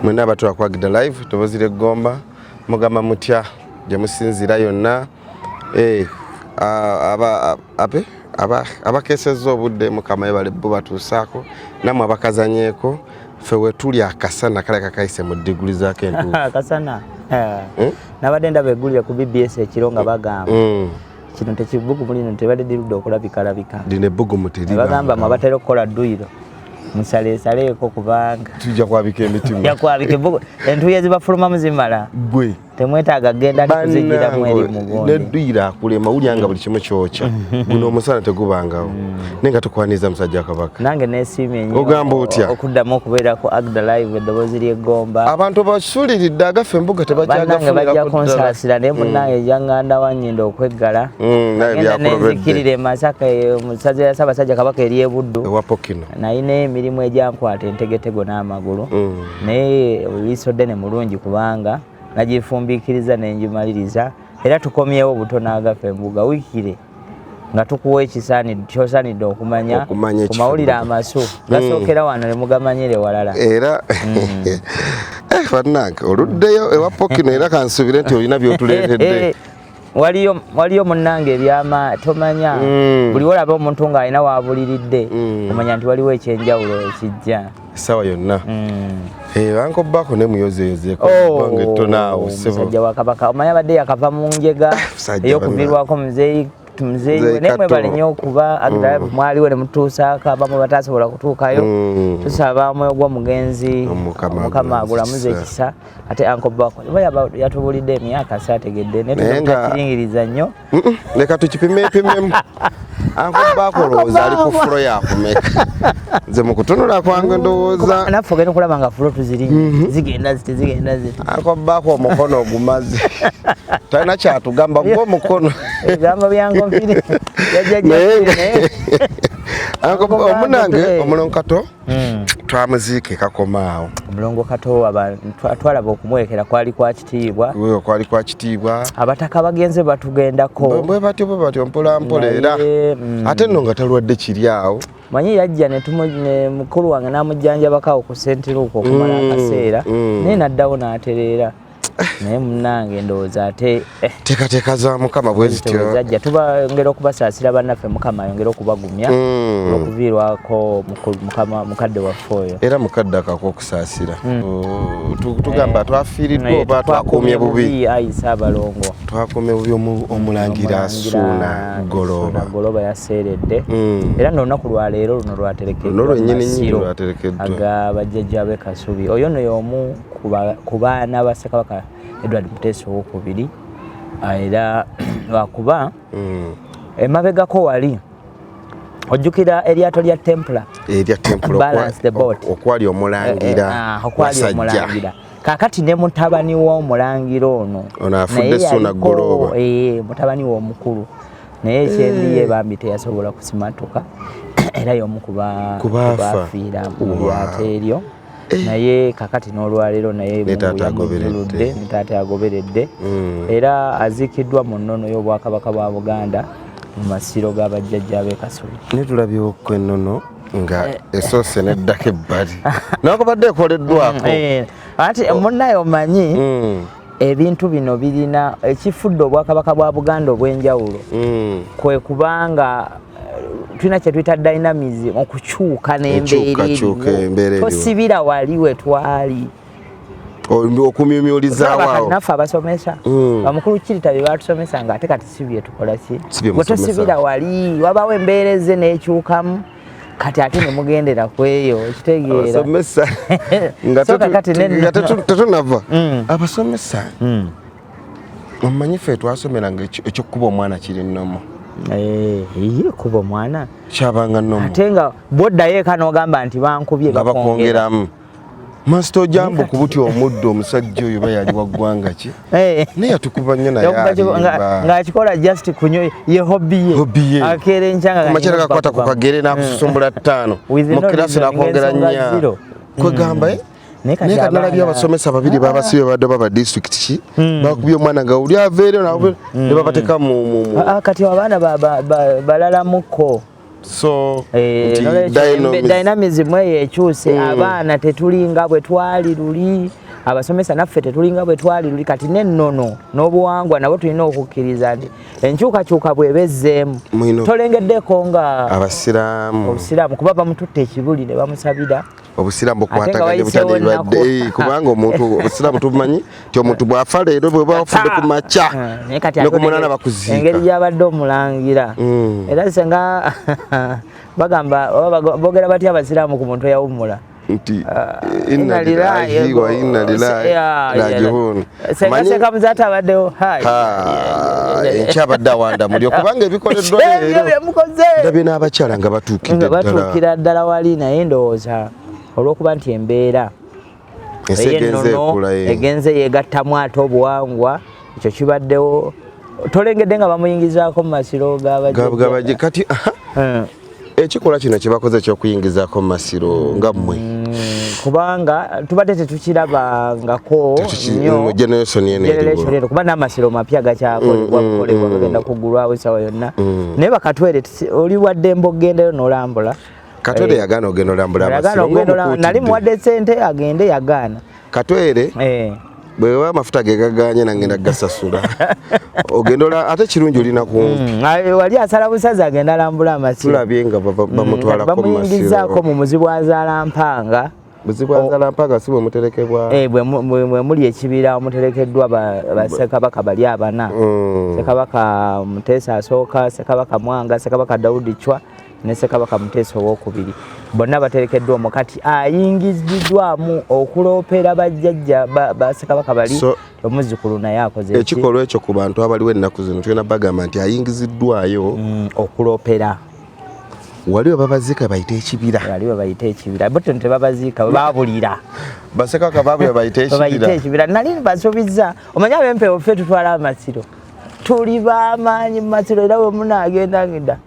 Mwena abatula ku Agda Live, tobozire Gomba, mugamba mutya gye musinziira yonna? Aba ape aba abakesezza obudde, Mukama yebale bo batuusaako, nammwe abakazanyeeko. Ffe we tuli akasana kale kakayise mu diguli zaako entuufu. Akasana. Nabadde ndaba eggulire ku BBS ekiro nga bagamba kino tekibugumu lino tebadde lirudde okulabikalabika. Lino ebbugumu Bagamba mwe abatera okukola dduyiro musaleesaleeko kubanga tujja kwabika emitima. Yakwabika ebbugu, entuuyo ezibafulumamu zimala. Gwe Temwetaaga genda kuzigiramu eri mugundi. Nedduyira akulema, wulya nga buli kimu kyokya. Guno omusana tegubangawo, naye nga tukwaniriza musajja wa Kabaka. Nange nesiimye nnyo Ogamba otya? okuddamu okubeerako Agda Live, eddoboozi ly'eggomba. Abantu basuuliridde agaffe embuga. Bannange bajja Tebakyagafunira. Kunsaasira, naye munnange jaŋŋanda wannyindo okweggala. Naye Agenda byakulobedde. nenzikirira e Masaka, mu ssaza lya Ssaabasajja Kabaka ery'e Buddu. Ewa Pokino. Nalina emirimu egyankwata entegetego n'amagulu, naye liiso ddene mulungi kubanga nagifumbiikiriza nengimaliriza, era tukomyewo butono agaffe embuga wiikire nga tukuwa ekisaanidde kyosaanidde okumanya Okumanya ku ekifo mawulire embuga. Amasu gasookera wano ne mugamanyire walala. Era bannange, oluddeyo ewa Pokino, era kansuubire nti olina byotuleetedde. Waliyo munnange ebyama tomanya. Buli wolaba omuntu ng'alina wabuliridde, omanya nti waliwo ekyenjawulo ekijja. Essaawa yonna. Bankobbako ne muyozeyozeeko Oh, ebbanga ettono ssebo. Musajja wa Kabaka, omanya abadde yakava mu njega Musajja ey'okuviirwako muzeeyi muzeeyi we. Muzeeyi Naye mwebale Kato. nnyo okuba Agda mwaliwo ne mutuusaako abamu batasobola kutuukayo. Tusaba omwoyo gw'omugenzi Omukama Omukama agulamuze agulamuze ekisa. Ate Uncle Bako oba yatubulidde emyaka saategedde, naye Naye tutakiyingiriza nnyo. Leka tukipimepimemu. Uncle Bako olowooza ali ku floor yakumeka? Nze mu kutunula kwange ndowooza Naffe ogenda okulaba nga floor tuziri zigenda ziti, zigenda ziti. Uncle Bako omukono ogumaze, talina kyatugamba gwe omukono. Ebigambo bya nkonfire. Naye omunange omulongo Kato twamuziika ekakomaawo. Omulongo Kato twalaba okumwekera kwali kwa kitiibwa. Wewe kwali kwa kitiibwa. Abataka bagenze batugendako. Bwe batyo, bwe batyo, mpola mpola era Naye, ate nno nga talwadde kiri awo. Manyi yajja ne mukulu wange n'amujjanjabako ku St Luke okumala akaseera, naye naddawo n'atereera. Naye munnange ndowooza ate Teekateeka za Mukama bwe zityo. Zajja tubongera okubasaasira bannaffe, Mukama ayongere okubagumya olw'okuviirwako mukama mukadde waffe oyo. Era mukadde akakokusaasira. Tugamba twafiiriddwa oba twakuumye bubi. Ayi Ssaabalongo. Twakuumye bubi omulangira Suuna Goloba. Goloba yaseeredde, era n'olunaku lwaleero luno lwaterekeddwa Luno lwennyini nnyini Masiro lwaterekeddwa. Aga bajjajja b'e Kasubi. Oyo nno y'omu ku baana ba Ssekabaka Edward Muteesa Owokubiri, era lwakuba emabegako wali ojjukira eryato lya Templar. Erya Templar. Balance the boat. Okwali omulangira Okwali Wasajja. omulangira. Kakati ne mutabani w'omulangira ono Ono afudde naye Suuna Golooba. Mutabani we omukulu, naye ekyembi ye bambi teyasobola kusimatuka, era y'omu Ku baafa. kubafiira mu lyato eryo. Naye kakati n'olwaleero naye Ne Mungu taata agoberedde. yamujjuludde, ne taata agoberedde. Era aziikiddwa mu nnono y'Obwakabaka bwa Buganda mu masiro g'abajjajja b'e Kasubi. Ne tulabyeko ennono nga esoose neddako ebbali nakubadde ekoleddwako. Anti munnaye omanyi ebintu bino birina ekifudde Obwakabaka bwa Buganda obw'enjawulo, kwe kubanga tulina kye tuyita dynamism, okukyuka n'embeera. Enkyukakyuka, embeera Eriwo. eriwo. Tosibira wali we twali. Okumyumyulizaawo awo. Naffe abasomesa, bamukulu Kirita bye batusomesa nga ate kati si bye tukola ki. Si bye Gwe musomesa. tosibira wali, wabawo embeera ezze n'ekyukamu, kati ate ne mugendera ku eyo, okitegeera? Abasomesa nga So kakati nga tetunava abasomesa, omanyi ffe twasomeranga ekyokukuba omwana kiri nnomo. Eh, iye, kuba omwana Kyabanga nnomo. Ate nga bwoddayo eka n'ogamba nti bankubye, nga bakwongera. Bakwongeramu. Masita ojambo kubuti omuddo, omusajja oyo ba yali wa ggwanga ki? Naye yatukuba nnyo, naye alimba. Ng'akikola just kunyo ye hobby ye. Hobby ye. Akeera enkya nga Kumakyala kanywa kakwata ku bakubamu. kagere n'akususumbula ttaano. With mu no kirasi reason, n'akwongera ng'ensonga nnya. zero. Kwegamba eh? Naye kati Naye kati nalabye abasomesa babiri babasibye, badde baba district ki, bakubye omwana nga oli aveereyo ne babateeka mu Ah, ah, kati abaana balalamuko. So Eh, nti nolwekyo dynamism eyo ekyuse. Abaana tetulinga bwe twali luli, abasomesa naffe tetulinga bwe twali luli. Kati n'ennono n'obuwangwa nabo tulina okukkiriza nti enkyukakyuka bw'eba ezzeemu. Tolengeddeko nga abasiraamu obusiraamu, kuba bamututte ekibuli ne bamusabira. Obusiraamu Ate nga bukwataganye butya wayiseewo n'ebirwadde? ennaku. Kubanga omuntu, obusiraamu tubumanyi nti omuntu bw'afa leero, bwe bafudde ku makya Naye kati ne ate ku 8 bakuziika. Engeri gy'abadde omulangira, era senga bagamba oba boogera batya abasiraamu ku muntu eyawummula? Nti inna lillahi wa inna ilaihi rajiun. Senga Seka Muzaata abaddewo. Hai. Ha, enkya abadde awanda mulyo, kubanga ebikoleddwa Ebyo leero byemukoze ndabye n'abakyala nga batuukidde nga ddala. Batuukira ddala wali, naye ndowooza olw'okuba nti embeera Ensi egenze ey'ennono ekula, eh. egenze yegattamu ate obuwangwa, ekyo kibaddewo. Tolengedde nga bamuyingizaako mu masiro Gabajje kati, aha, ekikolwa kino kye bakoze ekyokuyingizaako mu masiro nga mmwe Kubanga tubadde tetukirabangako nnyo. Mu generation eno Generation eriwo. eno, kuba n'amasiro mapya gakyakolebwa kukolebwa, gagenda kuggulwawo essaawa yonna, naye bakatwere oli waddembe okugendayo n'olambula. Katwere yagaana ogenda olambula Yagaana amasiro okugenda olambula. Nali ng'omukuutidde. muwadde sente agende, yagaana. Katwere bwe amafuta ge gaganye, nangenda gasasula ogenda ate kirungi olina kumpi. Wali asala busazi agenda alambula amasiro. Tulabye nga bamutwalako mu Bamuyingizaako masiro. mu Muzibu azaala mpanga. Buzibu azaala mpanga si bwe muterekebwa? Eh, bwe muli ekibira omuterekeddwa bassekabaka bali abana: Ssekabaka Muteesa asooka, Ssekabaka Mwanga, Ssekabaka Daudi Chwa ne Ssekabaka Muteesa owokubiri. Bonna baterekeddwa omwo. Kati ayingiziddwamu okuloopera bajjajja bassekabaka bali, omuzzukulu naye akoze ki? Ekikolwa ekyo, ku bantu abaliwo ennaku zino, tugenda bagamba nti ayingiziddwayo Okuloopera. Wali we babaziika bayite ekibira. Bali we bayita ekibira, bo tebabaziika, babulira. Bassekabaka baabwe bayite Babayite ekibira. ekibira. Nali basuubizza, omanyi abempeewo ffe tutwala amasiro, tuli bamaanyi mu masiro, era bwe munaagenda ngenda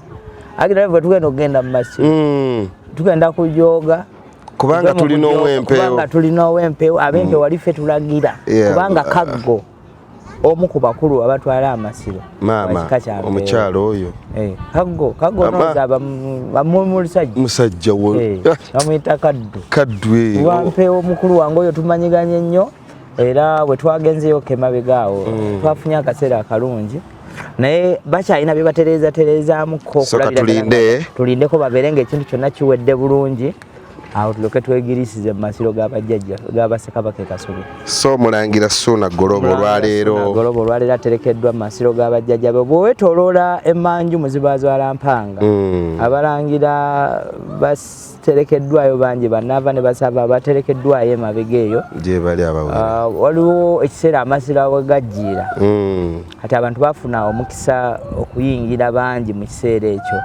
agenda, bwe tugenda okugenda mu masiro, tugenda kujooga. Kubanga Tuve mu tulina kujooga, ow'empeewo. Kubanga tulina ow'empeewo, ab'empeewo wali ffe tulagira, kubanga Kaggo omu ku bakulu abatwala amasiro Maama wa kika kya Mpeewo. Omukyalo oyo. Eh, Kaggo, Kaggo. Nooza bamumusajja. Musajja wo. Bamuyita Kaddu. Kaddu. Wampeewo mukulu wange oyo, tumanyiganye nnyo, era bwe twagenzeyo emabega awo twafunye akaseera akalungi, naye bakyalina bye batereeza tereezaamuko. So katulinde. Tulindeko babeere nga ekintu kyonna kiwedde bulungi, awo tulyoke twegirisize mu masiro g'abajjajja g'abassekabaka e Kasubi. So Mulangira Ssuuna Goloba olwaleero Goloba olwaleero aterekeddwa mu masiro g'abajjajja be. Bw'owetooloola emmanju Muzibazwala Mpanga, abalangira baterekeddwayo bangi, banaava ne basaba baterekeddwayo emabega eyo. Gye bali abawera. Ah, waliwo ekiseera amasiro we gajjiira, kati abantu bafuna omukisa okuyingira bangi mu kiseera ekyo.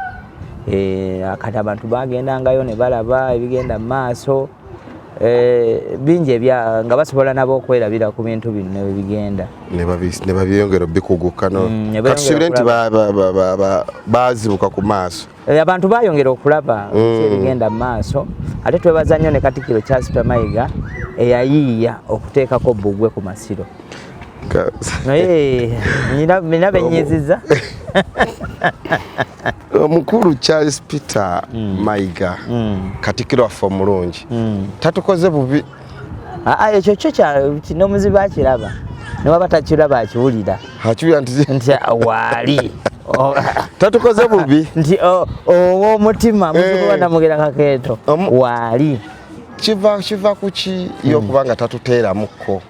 Eh, kati abantu bagendangayo ne balaba ebigenda mu maaso. Eh, bingi ebya nga basobola nabo okwerabira ku bintu bino ebigenda. Ne babyongera obikuguka no Ne bayongera katusuubire nti okulaba. bazibuka ku maaso. Eh, abantu bayongera okulaba biki ebigenda mu maaso. Ate twebaza nnyo ne Katikkiro Charles Peter Mayiga eyayiiya okuteekako bbugwe ku masiro. Naye nina benyiziza. Omukulu Charles Peter Mayiga, katikkiro waffe omulungi, tatukoze bubi. Aa, ekyo kyo n'omuzibu akiraba, newaba takiraba akiwulira. Akiwulira nti Nti waali tatukoze bubi. Nti ow'omutima muzibu banamugera kakeeto waali. Kiva ku ki yokuba nga tatuteeramukko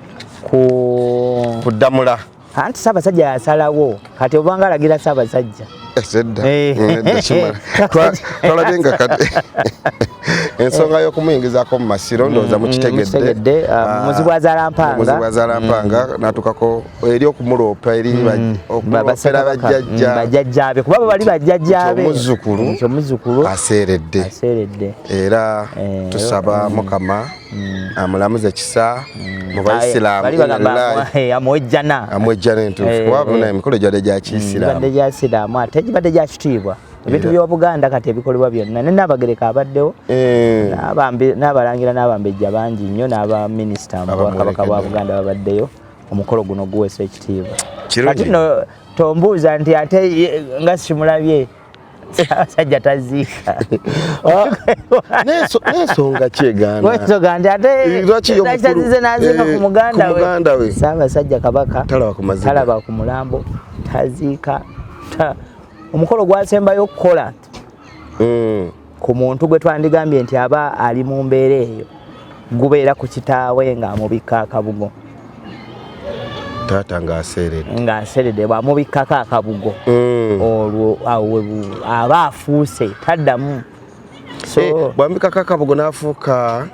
Ku kuddamula? Anti Ssaabasajja yasalawo, kati obanga alagira Ssaabasajja. Edda. Eh. Edda kimala. Twalabye nga kati ensonga y'okumuyingizaako mu masiro, ndowooza mukitegedde. Mukitegedde, ah, Muzibu azaala mpanga. Muzibu azaala mpanga natukako eri okumuloopa eri okuloopera bajjajja. Bajjajjaabe, kuba bo bali bajjajjaabe. Nti omuzzukulu Nti omuzzukulu aseeredde. Aseeredde. Era Eh, tusaba Mukama amulamuze kisa mu bayisiraamu. Bali bagamba amuwejjana. Amwejjana entuufu, kuba buna emikolo gyadde gya kiyisiraamu. Gibadde gya siraamu, ate gibadde gya kitiibwa, ebintu by'Obuganda kati ebikolebwa byonna, ne Naabagereka abaddewo, n'abalangira n'abambejja bangi nnyo, n'abaminisita mu Bwakabaka bwa Abamuwerekedde. Buganda babaddeyo. Omukolo guno guweesa ekitiibwa. Kirungi. Kati nno tombuuza nti ate nga simulabye. Ssaabasajja taziika. Ah, n'ensonga kyegaana Ensonga nti ate Eh, lwaki ye omukulu- tazize n'aziika eh, ku muganda ku muganda we. Ssaabasajja Kabaka Talaba ku maziga. Talaba ku mulambo, taziika. Omukolo gwasembayo okukola ku muntu gwe twandigambye nti aba ali mu mbeera eyo gubeera ku kitaawe ng'amubikka akabugo. Taata ng'aseeredde. Ng'aseredde, bw'amubikkako akabugo olwo awo aba afuuse taddamu. So Eh, bw'amubikako akabugo n'afuuka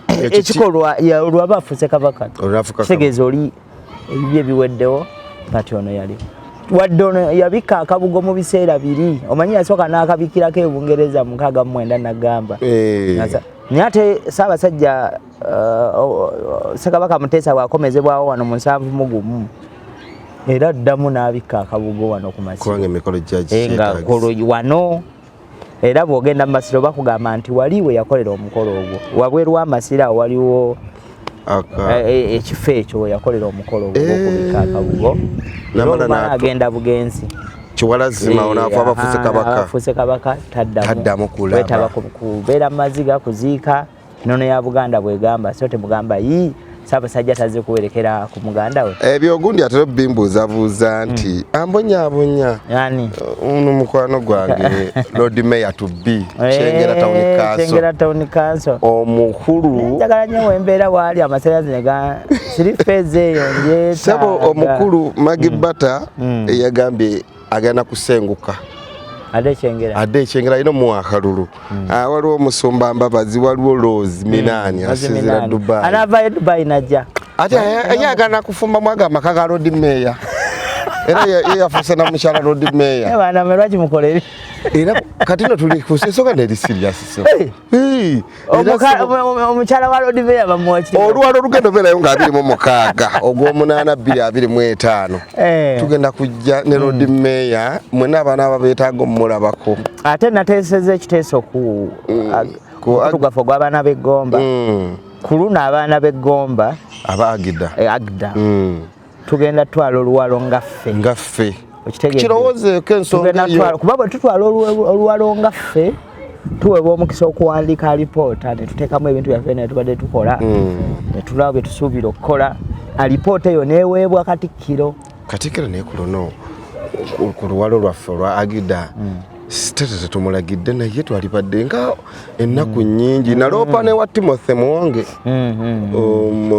ekikolwa olwo aba afuuse kabaka. Olwo n'afuuka Kitegeeza oli ebibye biweddewo, kati ono yali wadde ono yabikka akabugo mu biseera biri, omanyi yasooka n'akabikirako e Bungereza mu 69 nagamba. Naye ate Ssaabasajja Ssekabaka Muteesa bw'akomezebwawo wano mu 71 era addamu n'abikka akabugo wano ku masiro. Kubanga emikolo Nga kolo wano era bw'ogenda mu masiro bakugamba nti wali we yakolera omukolo ogwo wabweru w'amasiro awo waliwo ekifo ekyo we yakolera omukolo ogwo ogw'okubikka akabugo. N'amala Era olumala agenda bugenzi. Kiwalazima ono afa abafuuse kabaka. Abafuuse kabaka taddamu. Taddamu kulaba. Kwetaba kubeera mu maziga, kuziika. Nnono ya Buganda bwegamba, so temugamba yi Ssaabasajja tazze kuwerekera ku muganda we. Ebyo gundi atera bimbuuzabuuza nti ambonyaabonya. Ani? Ono mukwano gwange Lord Mayor to be Kyengera Town Council. Kyengera Town Council. Omukulu. Njagala nnyo wembeera waali amasannyalaze ne ga siri feeza eyo njeetaaga. Ssebo omukulu Maggie Bata yagambye agenda kusenguka. Ade Kyengera. Ade Kyengera alina omuwa akalulu. Waliwo omusumba Mbabazi, waliwo Rose Minani, Rose asinzira Minani. Dubai. Anaavaayo Dubai n'ajja. Ate ye agenda kufumba mwaga amaka ga Lord Mayor. Era ye yafuuse na mukyala Lord Mayor. Naye baana mwe lwaki mukola ebi? Era kati nno tuli ku nsonga neri serious so. Hey! Hey! Era Omukyala wa Lord Mayor bamuwa ki? Oluwalo olugenda obeerayo nga 26 ogw'omunaana 2025. Tugenda kujja ne Lord Mayor mwenna abaana ababeetaaga omulabako. Ate nateesezza ekiteeso ku mukutu gwaffe ogw'abaana b'eggomba. Ku luno abaana b'eggomba Aba Agida. Agda. Tugenda tutwala oluwalo nga ffe. Nga ffe. Okitegeera? Kirowoozeeko ensonga Tugenda eyo. tutwala, kuba bwe tutwala oluwalo nga ffe tuweebwa omukisa okuwandiika alipoota ne tuteekamu ebintu byaffe ne tubadde tukola. Ne tulaba bye tusuubira okukola. Alipoota eyo n'eweebwa Katikkiro. Katikkiro naye ku luno, ku luwalo lwaffe olwa Agida, tata tetumulagidde naye twalibadde nga ennaku nnyingi. Naloopa ne wa Timothy Muwonge,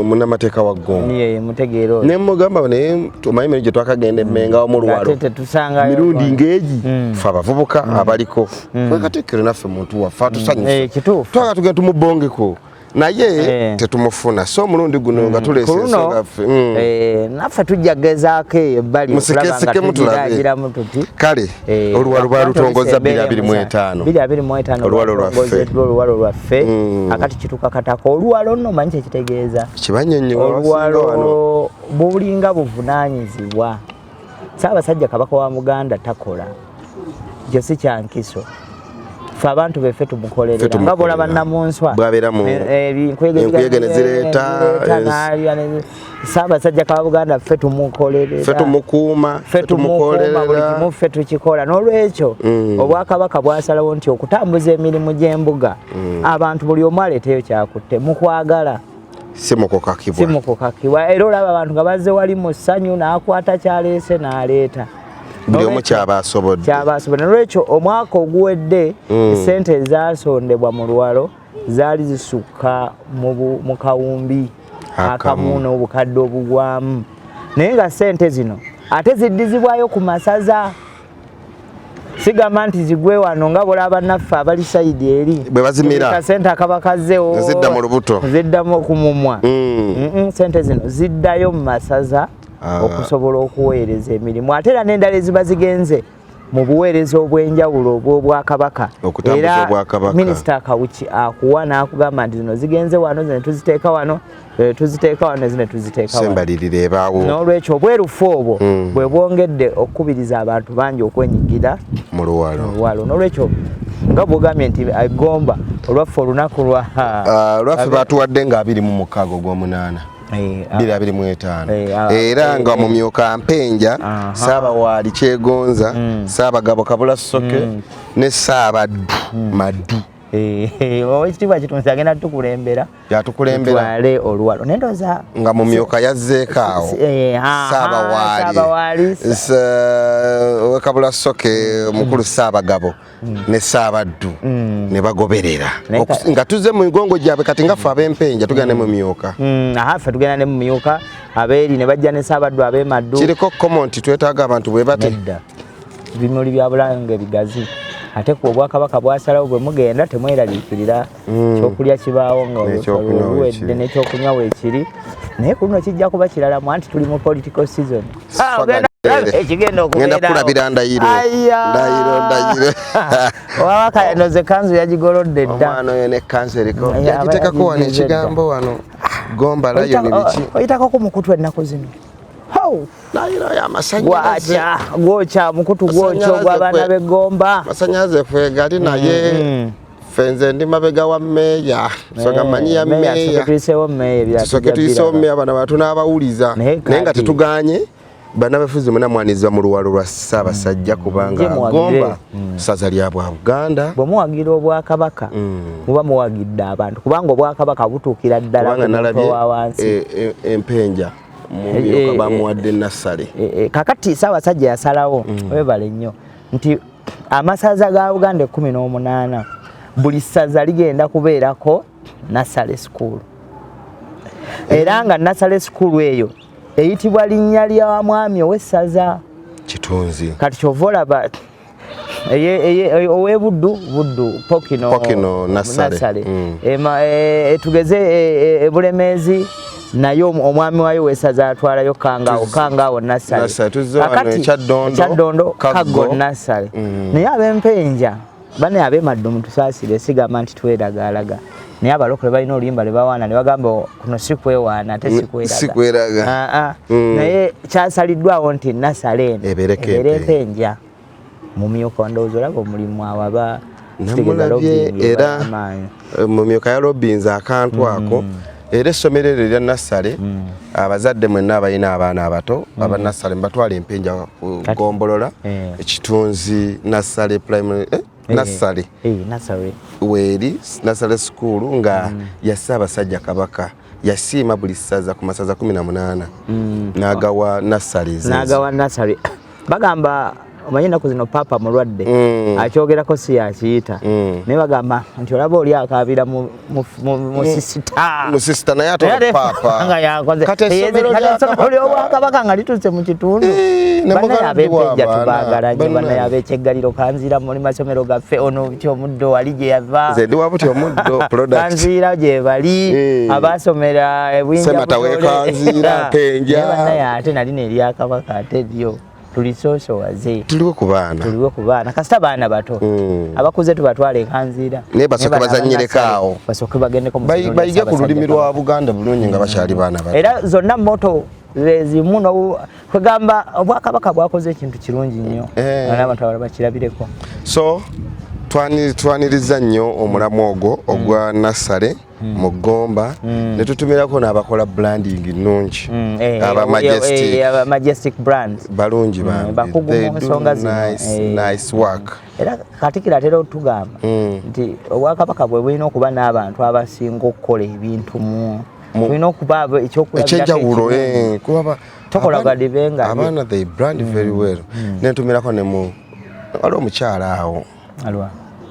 munnamateeka wa Gomba. Ye, mutegeera oyo. Ne mugamba naye omanyi emirimu gye twakagenda e Mmengo awamu oluwalo. Ate tetusangayo Mirundi oluwalo. ng'egi, ffe abavubuka abaliko. Ffe Katikkiro naffe muntu waffe atusanyusa. Kituufu. Twagala tugenda tumubongeko. Naye tetumufuna. So omulundi guno nga tuleese Ku luno, ensonga ffe. Naffe tujja kugezaako eyo ebbali okulaba nga Musikesike mutulabe. tugiragiramu tuti. Kale, oluwalo lwalutongoza 2025. 2025 Oluwalo lwaffe. lwatongozeddwa oluwalo lwaffe. Akati kitukakatako. Oluwalo nno omanyi kye kitegeeza? Kibanyonnyola Oluwalo abasinga wano. bulinga buvunaanyizibwa. Ssaabasajja Kabaka wa Buganda takola. Ekyo si kya nkiso. Ffe abantu beffe tumukolerera. Ffe Nga bw'olaba tumukolerera. Namunswa. Bw'abeera mu Enkuyege enkuyege ne zireeta, zireeta, n'alya ne Ssaabasajja Kabaka Buganda ffe tumukolerera. Ffe tumukuuma, Ffe ffe tumukuuma, buli tumukolerera. kimu ffe tukikola. N'olwekyo, Obwakabaka bwasalawo nti okutambuza emirimu gy'embuga, abantu buli omu aleeteyo kyakutte mu kwagala. Si mu kukakibwa. Si mu kukakibwa. Era olaba abantu nga bazze wali mu ssanyu, n'akwata ky'aleese n'aleeta. Buli omu ky'aba asobodde. Ky'aba asobodde. N'olwekyo omwaka oguwedde, ssente ezaasondebwa mu luwalo zaali zisukka mu kawumbi Akamu. akamu n'obukadde obugwamu. Naye nga ssente zino ate ziddizibwayo ku masaza. Sigamba nti zigwe wano nga bw'olaba bannaffe abali sayidi eri. Bwe bazimira. Akasente akaba kazzeewo. Zidda mu lubuto. Zidda ku mumwa. Ssente zino ziddayo mu masaza okusobola okuweereza emirimu. Ate era n'endala eziba zigenze mu buweereza obw'enjawulo obw'Obwakabaka. Okutambuza Era Obwakabaka. Minisita Kawuki akuwa n'akugamba nti zino zigenze wano, zino tuziteeka wano, tuziteeka wano, zino tuziteeka wano. Sembalirira ebaawo. N'olwekyo obwerufu obwo bwe bwongedde okukubiriza abantu bangi okwenyigira mu luwalo. Mu luwalo. N'olwekyo nga bw'ogambye nti Egomba olwaffe olunaku lwa Lwaffe batuwadde nga 26 ogw'omunaana. 2025, era nga mumyuka Mpenja, Saabawaali Kyegonza, Saabagabo Kabula Soke ne Saabaddu Maddu. Owekitiibwa Kitunzi agenda tukulembera. Yatukulembera. Tutwale oluwalo, naye ndowooza nga mumyuka yazzeeko awo Saabawaali. Saabawaali Owekabula Soke omukulu, Saabagabo ne Saabaddu ne bagoberera. Naye nga tuzze mu migongo gyabwe. Kati nga ffe ab'Empenja tugenda ne mumyuka. Aha, ffe tugenda ne mumyuka, abeeri ne bajja ne Saabaddu ab'emaddu. Kiriko komo nti twetaaga abantu bwe bati. Nedda, bimuli bya Bulange bigazi, ate ku obwakabaka bwasalawo bwe mugenda temweraliikirira, kyokulya kibaawo nga N'ekyokunywa oluwedde weekiri. N'ekyokunywa weekiri, naye ku luno kijja kuba kirala mu anti tuli mu political season. Ah, Swaga ogenda jere. ekigenda Ngenda okubeerawo. kulabira ndayiro. Aya. Ndayiro, ndayiro. Wabaka noze kanzu yagigolodde dda. Omwana oyo ne kanzu eriko Naye aba yagitekako wano yagigize dda. ekigambo wano Gomba Lion biki. Oyitako ku mukutu ennaku zino? How? Ndayiro y'amasannyalaze. Gwakya gwokya mukutu gwokya Masannyalaze ogw'abaana b'eggomba. Masannyalaze kwegali, naye ffe nze ndi mabega wa meeya, songa manyi ya meeya. Tuyisewo meeya, ebirala tusooke tujja tuyisewo biraba. meeya, bano bantu n'abawuliza. Naye naye nga tetuganye bannabafuzi mwena mwaniriza mu luwalo lwa Ssaabasajja kubanga Mujje muwagire. Gomba ssaza lya bwa Buganda. Bwe muwagira obwakabaka, muba muwagidde abantu, kubanga obwakabaka butuukira ddala Kubanga ku muntu nalabye owa wansi. Empenja mumyuka bamuwadde nassale. Kakati Ssaabasajja yasalawo, webale nnyo, nti amasaza ga Buganda 18, buli ssaza ligenda kubeerako nursery school, era nga nursery school eyo eyitibwa linnya lya mwami ow'essaza. Kitunzi. Kati kyova olaba ow'ebuddu, Buddu Pokino, Pokino Nassale. Tugeze Ebulemeezi, naye omwami waayo w'essaza atwalayo Kangaawo, Kangaawo Nassale. Nassale. Tuzze wano Kakati, e Kyaddondo, Kyaddondo, Kaggo. Kaggo Nassale. Naye ab'Empenja bane, ab'emaddu, mutusaasire, sigamba nti tweraagaalaga, naye abalokole balina oluyimba lwe bawaana ne bagamba kuno si kwewaana ate si kweraga. Si kweraga. Ah, ah. Naye kyasaliddwawo nti Nassale eno Ebeereko ebeere Empenja. Empenja mumyuka, ndowooza olaba omulimu awo aba Namulabye era mumyuka ya Robins akantu ako, era essomero eryo erya Nassale, abazadde mwenna abalina abaana abato aba Nassale mbatwala Empenja ku gombolola Ekitunzi Nassale Primary, Nassale Nassale weeri Nassale School nga ya Ssaabasajja Kabaka yasiima buli ssaza ku masaza 18 n'agawa Nassale ezeezo. N'agawa Nassale. Bagamba omanyi ennaku zino Paapa mulwadde, akyogerako si yakiyita, naye bagamba nti olaba oli akaabira mu sisita. Mu sisita, naye ate Naye ate Paapa nga yakoze. Kati essomero Kati lya essomero Kabaka. ly'obwakabaka nga lituuse mu kitundu. Ne Bannaye mugaludde ab'Empenja w'abaana. tubaagala nnyo. Bannaye. Bannaye ab'ekyeggaliro Kanziira, muli masomero gaffe, ono buti omuddo wali gye yava. Nze ndi wa buti omuddo product. Kanziira gye bali abasomera ebwinja. Semata w'e Kanziira, Mpenja. Naye bannaye ate nalino eryakabaka ate lyo tulisoosowaze. Tuliwo ku baana. Tuliwo ku baana, kasita baana bato. Abakuze tubatwale Ekanziira. Naye basooke bano bazannyireko abanasale, awo. Basooke bagendeko mu ssomero lya Bayige ku Ssaabasajja lulimi Kabaka. lwa Buganda bulungi nga bakyali baana bato. Era zonna motto zezimu kwegamba obwakabaka bwakoze ekintu kirungi nnyo. N'abantu abalala bakirabireko. So twaniriza nnyo omulamu ogwo ogwa Nassale mu Ggomba, ne tutumirako n'abakola branding nnungi, aba Majestic. Aba Majestic Brands. Balungi bambi. Bakugu They mu do nsonga zino. nice, nice work. Era Katikiro atera otugamba nti obwakabaka bwe bulina okuba n'abantu abasinga okukola ebintu mu tulina okuba ekyokulabirako ekyenjawulo ekirungi. Kuba Tokola gadibe nga abaana they brand very well. Nentumirako ne mu waliwo omukyala awo. Alwa?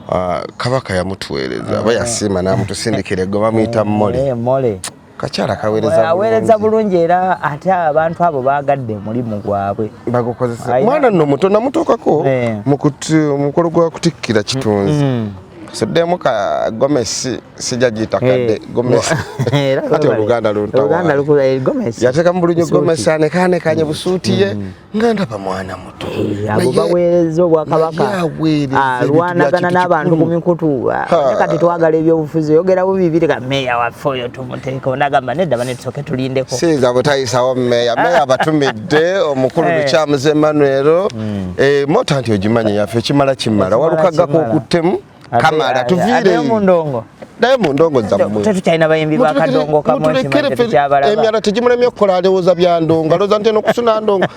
Ah, Kabaka yamutuweereza aba yasiima n'amutusindikira eggo, bamuyita Mole. Mole. Kakyala kaweereza. Aweereza bulungi, era ate abantu abo baagadde omulimu gwabwe. Bagukozesa. Alina Mwana nno muto, namutuukako mu mukolo gwa kutikkira Kitunzi. Soddemu ka gomesi, sijja giyita kadde gomesi. Era ati oluganda oluganda luntawaanya. gomesi. Yateeka mu bulungi Busuuti. gomesi, anekaanekanye busuuti ye nga ndaba mwana muto. Abo baweereza obwakabaka. Naye aweereza ebintu bya Alwanagana kintu n'abantu ku kikulu. mikutu. Ha. Naye kati twagala ebyobufuzi, oyogerawo bibiri ka meeya waffe oyo tumuteeko, nagamba nedda, bane tusooke tulindeko. Siyinza butayisawo meeya. Meeya abatumidde omukulu Lukyamuzi Emmanuel. Mota nti ogimanyi yaffe, ekimala kimala. Ekimala Walukagga kimala. kokuttemu kamala Ate tuviire. mu ndongo. Ddayo mu ndongo zammwe. Tetukyalina bayimbi ba kadongo kamu. Mutulekere ffe. Tekyabalaba. Emyala tegimulemye okukola, alowooza bya ndongo, alowooza nti eno kusuna ndongo.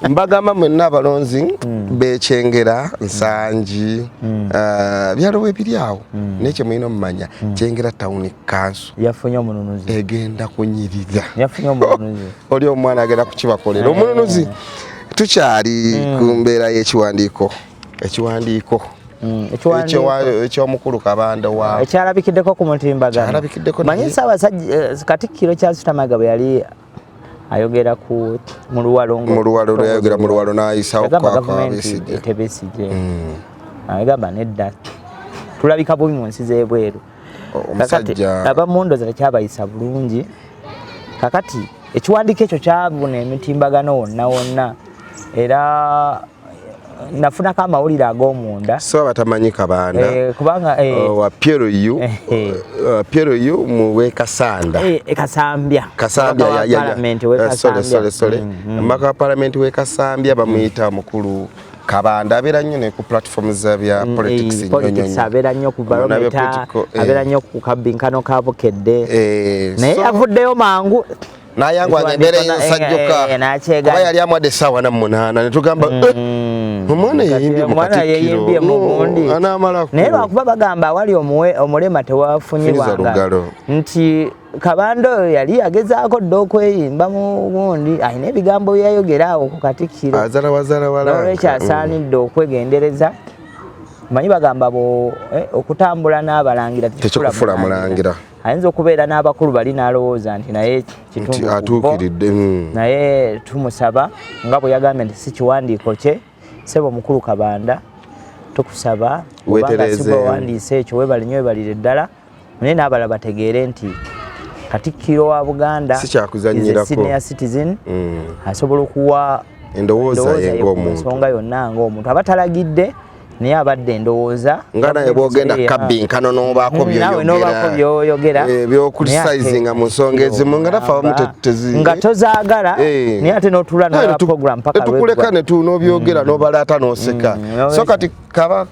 Mbagamba mwenna abalonzi bekyengera Nsangi, byalo ebiri awo, naye kyemulina omumanya, Kyengera Town Council yafunye omununuzi. Egenda kunyirira. Yafunye omununuzi. Oli omwana agenda kukibakolera omununuzi. Tukyali ku mbeera y'ekiwandiiko, ekiwandiiko Ekiwandiiko. Ekyomukulu Kabanda wa Ekyalabikiddeko ku mutimbagano. Kyalabikiddeko. Manyi Ssaabasajja, Katikkiro Charles Peter Mayiga bwe yali ayogera ku mu Luwalo mu Luwalo, lweyayogera mu Luwalo n'ayisawo. Yagamba kwaka gavumenti Besigye. Etebesije agamba nedda, tulabika bubi mu nsi z'ebweru. Kakati Omusajja abamu ndowooza tekyabayisa bulungi. Kakati ekiwandiiko ekyo kyabuna emitimbagano wonna wonna, era nafunako amawulire ag'omunda. So abatamanyi Kabanda, kubanga wa PLU, PLU mu wekasanda. Kasambya. Kasambya. Omubaka wa Parliament w'e Sorry. Kasambya. Sorry, sorry. Omubaka wa parliament w'e Kasambya bamuyita mukulu Kabanda, abeera nnyo ne ku platforms za bya politics nnyo nnyo Politics nnyo. abeera nnyo ku Munnabya Barometer, political, abeera nnyo ku kabbinkano ka Bukedde. Naye avuddeyo mangu. Nayangwanga embeera y'ensajjuka N'akyegaana. kuba yali amwadde essaawa 48, ne tugamba, "Eh, omwana yeyimbye mu Omwana yeyimbye mu Katikkiro gundi." No, anaamalako. Naye lwakuba bagamba awali omulema Funiza tewafunyibwanga lugalo. Nti Kabanda oyo yali agezaako dda okweyimba mu gundi, alina ebigambo byeyayogera awo ku Katikkiro. Azala wazala Nolwekyo walanka. asaanidde okwegendereza. Manyi bagamba bo okutambula n'abalangira Tekikufula mulangira. Ayinza okubeera n'abakulu bali n'alowooza nti naye Nti kitundu ku bo. atuukiridde. Naye tumusaba nga bwe yagambye nti si kiwandiiko kye. Sebo mukulu Kabanda, tukusaba obanga Weetereeze. si gwe wawandiise ekyo, weebale nnyo, weebalire ddala. Naye n'abalala bategeere nti Katikkiro wa Buganda Si kyakuzannyirako. is a senior citizen, asobola okuwa Endowooza ye ye ku ng'omuntu. nsonga yonna ng'omuntu aba talagidde, naye abadde endowooza. Nga naye bwogenda kabbinkano n'obaako Naawe n'obaako byoyogera. Byokucriticizinga mu nsonga ezimu nga naffe abamu nga tozaagala, naye ate n'otuula n'olaba program paka Tetukuleka lwegwa. N'obyogera n'obalaata n'oseka. So kati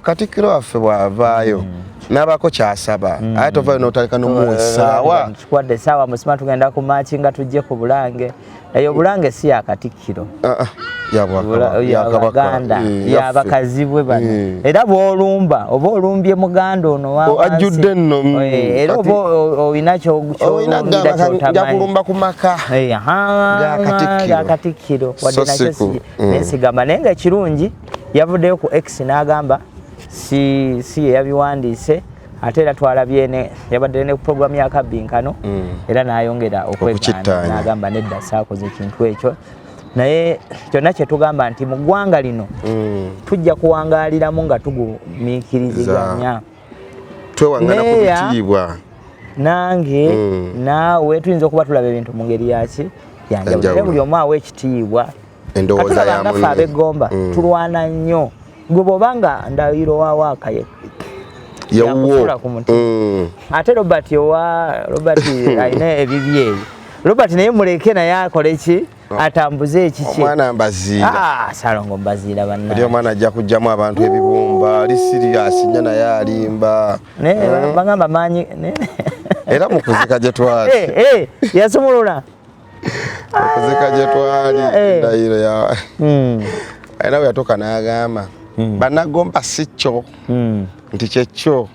Katikkiro waffe bw'avaayo n'abaako kyasaba, ate tovayo n'otandika n'omuwa essaawa. Tukwadde essaawa musima, tugenda ku maaki nga tujje ku Bulange. Eyo Bulange si ya Katikkiro. Ah, ah, ya Bwakabaka, ya Ya Kabaka. Baganda, Yaffe. yabakazibwe bano. Era bw'olumba oba olumbye muganda ono wa O, wansi. Ajjudde nno, Era oba olina Olina kyolumbira gamba nja kyotamanyi. kulumba ku maka Aha, ga Katikkiro. Ga Katikkiro. Wadde So nakyo si ku- nesigamba, naye nga ekirungi yavuddeyo ku X n'agamba si ye yabiwandiise. Ate era twalabye ne yabadde ne program ya kabbinkano, era n'ayongera okwegaana Okukittaanya. n'agamba nedda, saakoze ekintu ekyo. Naye kyonna kye tugamba nti mu ggwanga lino tujja kuwangaaliramu nga tugumiikiriziganya. Twewangana ku Meeya, bitiibwa. Nange naawe tuyinza okuba tulaba ebintu mu ngeri yaki yanjawulo, naye Enjawulo. buli omu awa ekitiibwa. Endowooza Katulaba ya nga ffe munne. ab'eggomba tulwana nnyo. Gwe bw'oba nga Ndayiro wawaaka Yawuwo. yakufuula ku muti. Ate Robert, owa Robert alina ebibye ebyo. Robert naye muleke, naye akole ki, atambuze ekikye. Omwana Mbaziira. Ah, Salongo Mbaziira Oli banna. omwana ajja kugjamu abantu ebibumba, ali serious nnyo naye alimba. Naye bagamba maanyi Era mu kuzika gye twali, yasumulula. okuzika gye twali, Ndayiro ya alina bwe yatuuka n'agamba bannagomba si kyo nti kyekyo.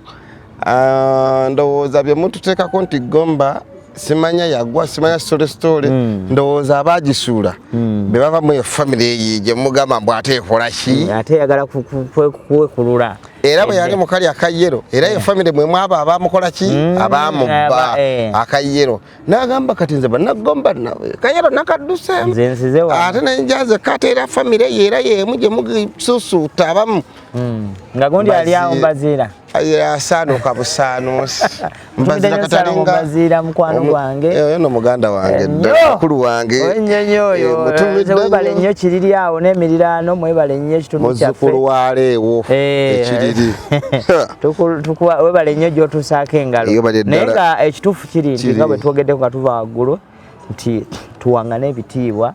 Ah, ndowooza bye mututeekako nti Gomba simanya yagwa, simanya story story, ndowooza abaagisuula be bava mu eyo family eyo gye mugamba mbu ate ekola ki. Ate eyagala kwekulula. Era bwe yali mukali akayero, era eyo family mwe mwabo abamukola ki, abamubba akayero, n'agamba kati nze bannagomba kayero nakadduseemu. Nze nsize wano. Ate nenjaze kati era family eyo era yemu gye mugisusuuta abamu. Nga gundi ali awo Mbaziira. Mbaziira. Asaanuuka busaanuusi. Ntumidde nnyo Salongo Mbaziira, mukwano gwange. Oyo no muganda wange Nnyo. ddala, mukulu wange. Ennyo oyo. Mutumidde Nze webale nnyo. nnyo Kiriri awo n'emiriraano, mwebale nnyo ekitundu kyaffe. Muzzukulu wa Leewo ekiriri. Webale nnyo gy'otuusaako engalo. Webale Naye ddala. nga ekituufu kiri nti Kiri. nga bwe twogeddeko nga tuva waggulu nti tuwaŋŋane ebitiibwa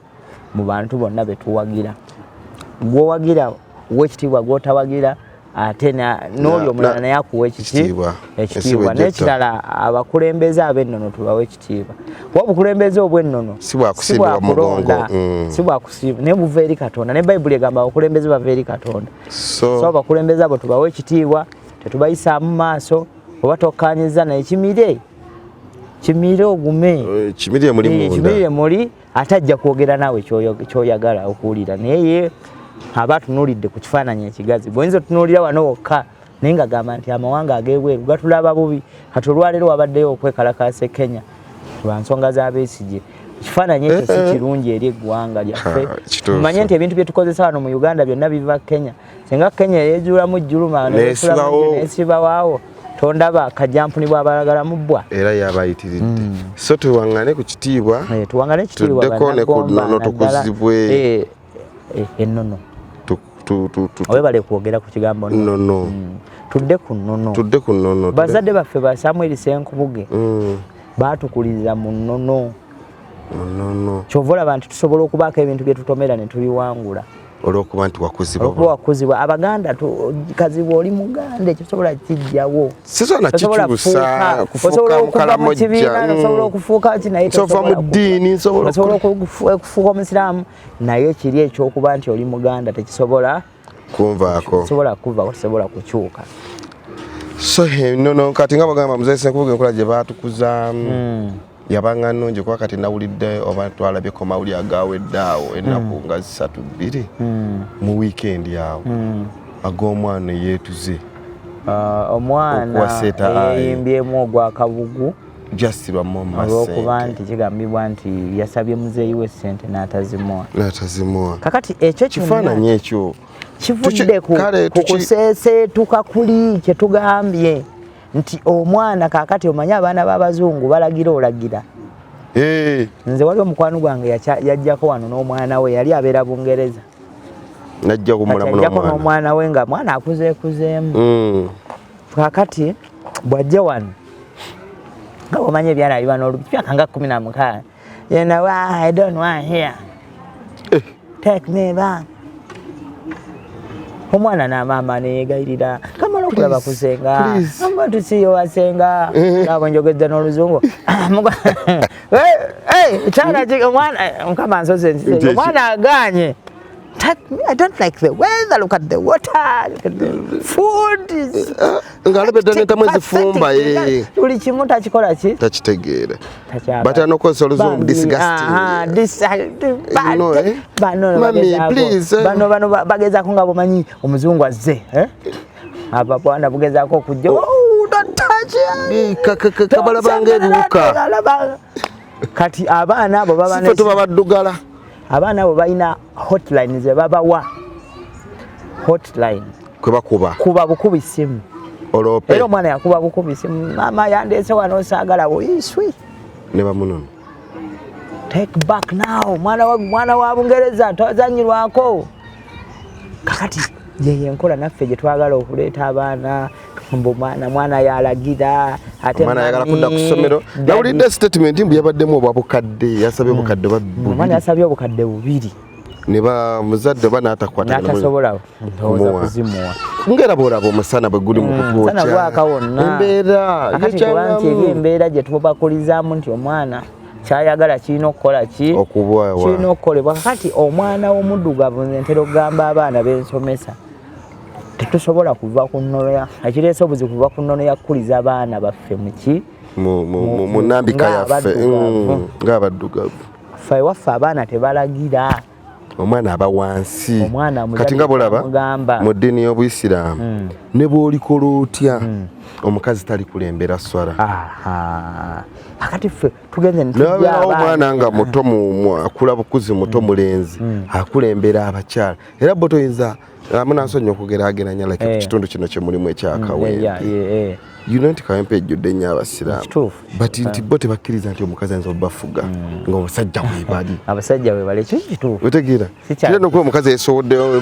mu bantu bonna be tuwagira. Gw'owagira w'ekitiibwa, gw'otawagira Ate n'oli omulala naye akuwa ekitiibwa. Ekitiibwa. N'ekirala, abakulembeze ab'ennono tubawe ekitiibwa, kuba obukulembeze obw'ennono si bwakusimbibwa mugongo. Si bwakusiibwa, naye buva eri Katonda. Ne Bayibuli egamba abakulembeze bava eri Katonda. So abakulembeze abo tubawe ekitiibwa, tetubayisaamu maaso. Oba tokkanyiza naye, kimire, kimire, ogume. Kimirire muli munda. Kimirire muli, ate ajja kwogera naawe kyoyagala okuwulira. Naye ye aba atunuulidde ku kifaananyi ekigazi. Bw'oyinza otunuulira wano wokka, naye nga gamba nti amawanga ag'ebweru gatulaba bubi. Kati olwaleero wabaddeyo okwekalakaasa e Kenya lwa nsonga z'Abesigye. Ekifaananyi ekyo si kirungi eri eggwanga lyaffe. Manye nti ebintu bye tukozesa wano mu Uganda byonna biva Kenya. Singa Kenya yeezuulamu jjuluma nesibawo, tondaba kajampuni bwabalagala mubbwa. Era yabayitiridde. So tuwaŋŋane ku kitiibwa. Tuwaŋŋane ekitiibwa. Tuddeko ne ku nnono, tukuzibwe. Ennono, webale kwogera ku kigambo. Nnono. Tudde ku nnono. Tudde ku nnono. Bazadde baffe ba Samuel Senkubuge batukuliriza mu nnono. Mu nnono. Kyova olaba nti tusobola okubaako ebintu bye tutomera ne tubiwangula. Olwokuba nti wakuzibwa. Olwokuba wakuzibwa. Abaganda, kazibwa oli Muganda, ekyo kijjawo. Sisobola kikyusa. Osobola okuva mu kibiina, osobola okufuuka ki, naye nsova mu ddiini. Osobola okufuuka omusiraamu, naye kiri ekyokuba nti oli Muganda tekisobola kunvaako. Sobola kuvaako, tesobola kukyuka. So ennono kati nga bagamba, Muzeyi Senkubuge, enkola gye baatukuzaamu yabanga nnungi, kuba kati nawulidde oba twalabyeko mawuli agawedde awo ennaku nga 3 2 mu wiikendi awo ag'omwana eyeetuze. Omwana eyeyimbyemu ogwa kabugu. Just bamumma. Olwokuba nti kigambibwa nti yasabye muzeeyi we ssente n'atazimuwa. N'atazimuwa. Kakati ekyo kifaananyi ekyo kivudde ku kuseeseetuka kuli kyetugambye nti omwana kakati omanye abaana b'abazungu balagira olagira. Nze waliwo omukwano gwange yajjako wano n'omwana we, yali abeera Bungereza. Najjako n'omwana we, nga mwana akuzeekuzeemu. Kakati bw'ajja wano, nga bwomanya ebyana biba n'olupyaka nga 16, you know, "I don't want here, take me back." Omwana n'amaama neyegayirira, kamala okulaba kusenga amba tusiyo wasenga abo njogedde n'oluzungu. Kyana omwana, Mukama nsoze, omwana aganye. "I don't like the weather. Look at the water. Look at the food." Ng'alabedde netamu ezifumba. Buli kimu takikola ki? Takitegeera. Batera n'okukozesa oluzungu disgusting. Bano bano bagezaako nga bumanyi omuzungu azze. Aba bwana bugezaako okujja. "Oh, don't touch it." Kabalabanga ebiwuka. Kati abaana abo baba sife tuba baddugala. Abaana abo balina hotline ze babawa, hotline kwe bakuba. Kuba bukubi simu. Oloope. Era omwana yakuba bukubi simu, "Mama yandeese wano, saagalawo iswi." Ne bamunona. "Take back now." Mwana wa Bungereza tozanyirwako. Kakati yeyo enkola naffe gye twagala okuleeta abaana, mbu mwana yalagira ate. Omwana ayagala kudda ku ssomero. Nawulidde statement mbu yabaddemu obwa bukadde, yasabye obukadde oba Omwana bubiri. Yasabye obukadde 2. Ne ba muzadde oba n'atakwatagana. N'atasobola ndowooza Kumuwa. kuzimuwa. Ngera bw'olaba omusana bwe guli mu Omusana kutwokya. gwaka wonna. Embeera Akati kuba nti eri yekyalamu. embeera gye tubakulizaamu nti omwana kyayagala kirina okukola ki? Okubwawa. Kirina okukolebwa. Kakati omwana w'omuddugavu, nze ntera okugamba abaana b'ensomesa, tetusobola kuva ku nnono ya ekireese obuzibu, kuva ku nnono ya kukuliza abaana baffe muki? Mu nnambika yaffe. Ng'abaddugavu. Ng'abaddugavu. Ffe ewaffe abaana tebalagira. Omwana aba wansi. Omwana Kati nga bwolaba mugamba. mu ddiini y'Obuyisiraamu, ne bw'olikola otya, omukazi talikulembera swala. Aha. Akati ffe tugenze ne tujja Nabeerawo abaana. omwana nga muto, akula bukuzi, muto mulenzi, akulembera abakyala. Era bo toyinza munansonyi okugeraageranya like ku kitundu kino kye mulimu ekyakawempe. You know nti Kawempe ejjudde nnyo Abasiraamu. Kituufu. But nti bo tebakkiriza nti omukazi ayinza obubafuga ng'omusajja weebali. Abasajja webali, ekyo kituufu. Otegeera? Si Era nokuba omukazi yesowoddeyo,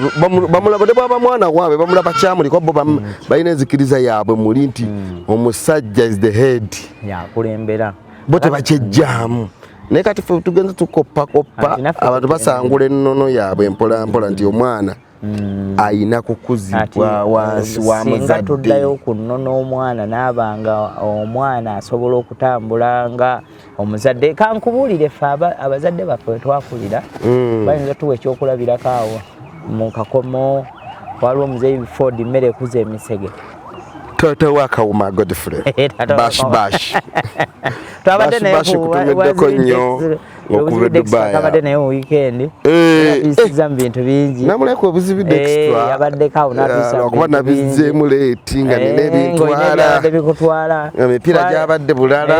bamulaba ne bwaba mwana waabwe, bamulaba kyamuli, kuba bo balina enzikiriza yaabwe muli nti omusajja is the head. Yakulembera. Bo tebakyejjaamu. Naye kati ffe tugenze tukoppakopa. Anti naffe Abantu basangula ennono yaabwe mpola mpola nti omwana Ayina kukuzibwa wansi wa Singa muzadde. Tuddayo ku nnono, omwana n'aba nga omwana asobola okutambula nga omuzadde. Kankubuulire, ffe abazadde baffe we twakulira, bayinza tuwa ekyokulabirako awo mu Kakomo, waliwo omuzeeyi Ford Mmere Ekuza Emisege. Taata wa Kawuma Godfrey. Taata wa Bash. Kawuma. Bash. Twabadde naye Bash kutumiddeko nnyo okuva e Dubai. Twabadde naye mu weekend. Yatuyisizza mu bintu bingi. Namuleka obuzibidde extra. Yabaddeko awo n'atuyisa mu Lwakuba bintu bingi. nabizzeemu late nga nina Ng'olina ebintwala. Ebyabadde bikutwala. Emipiira gyabadde bulala,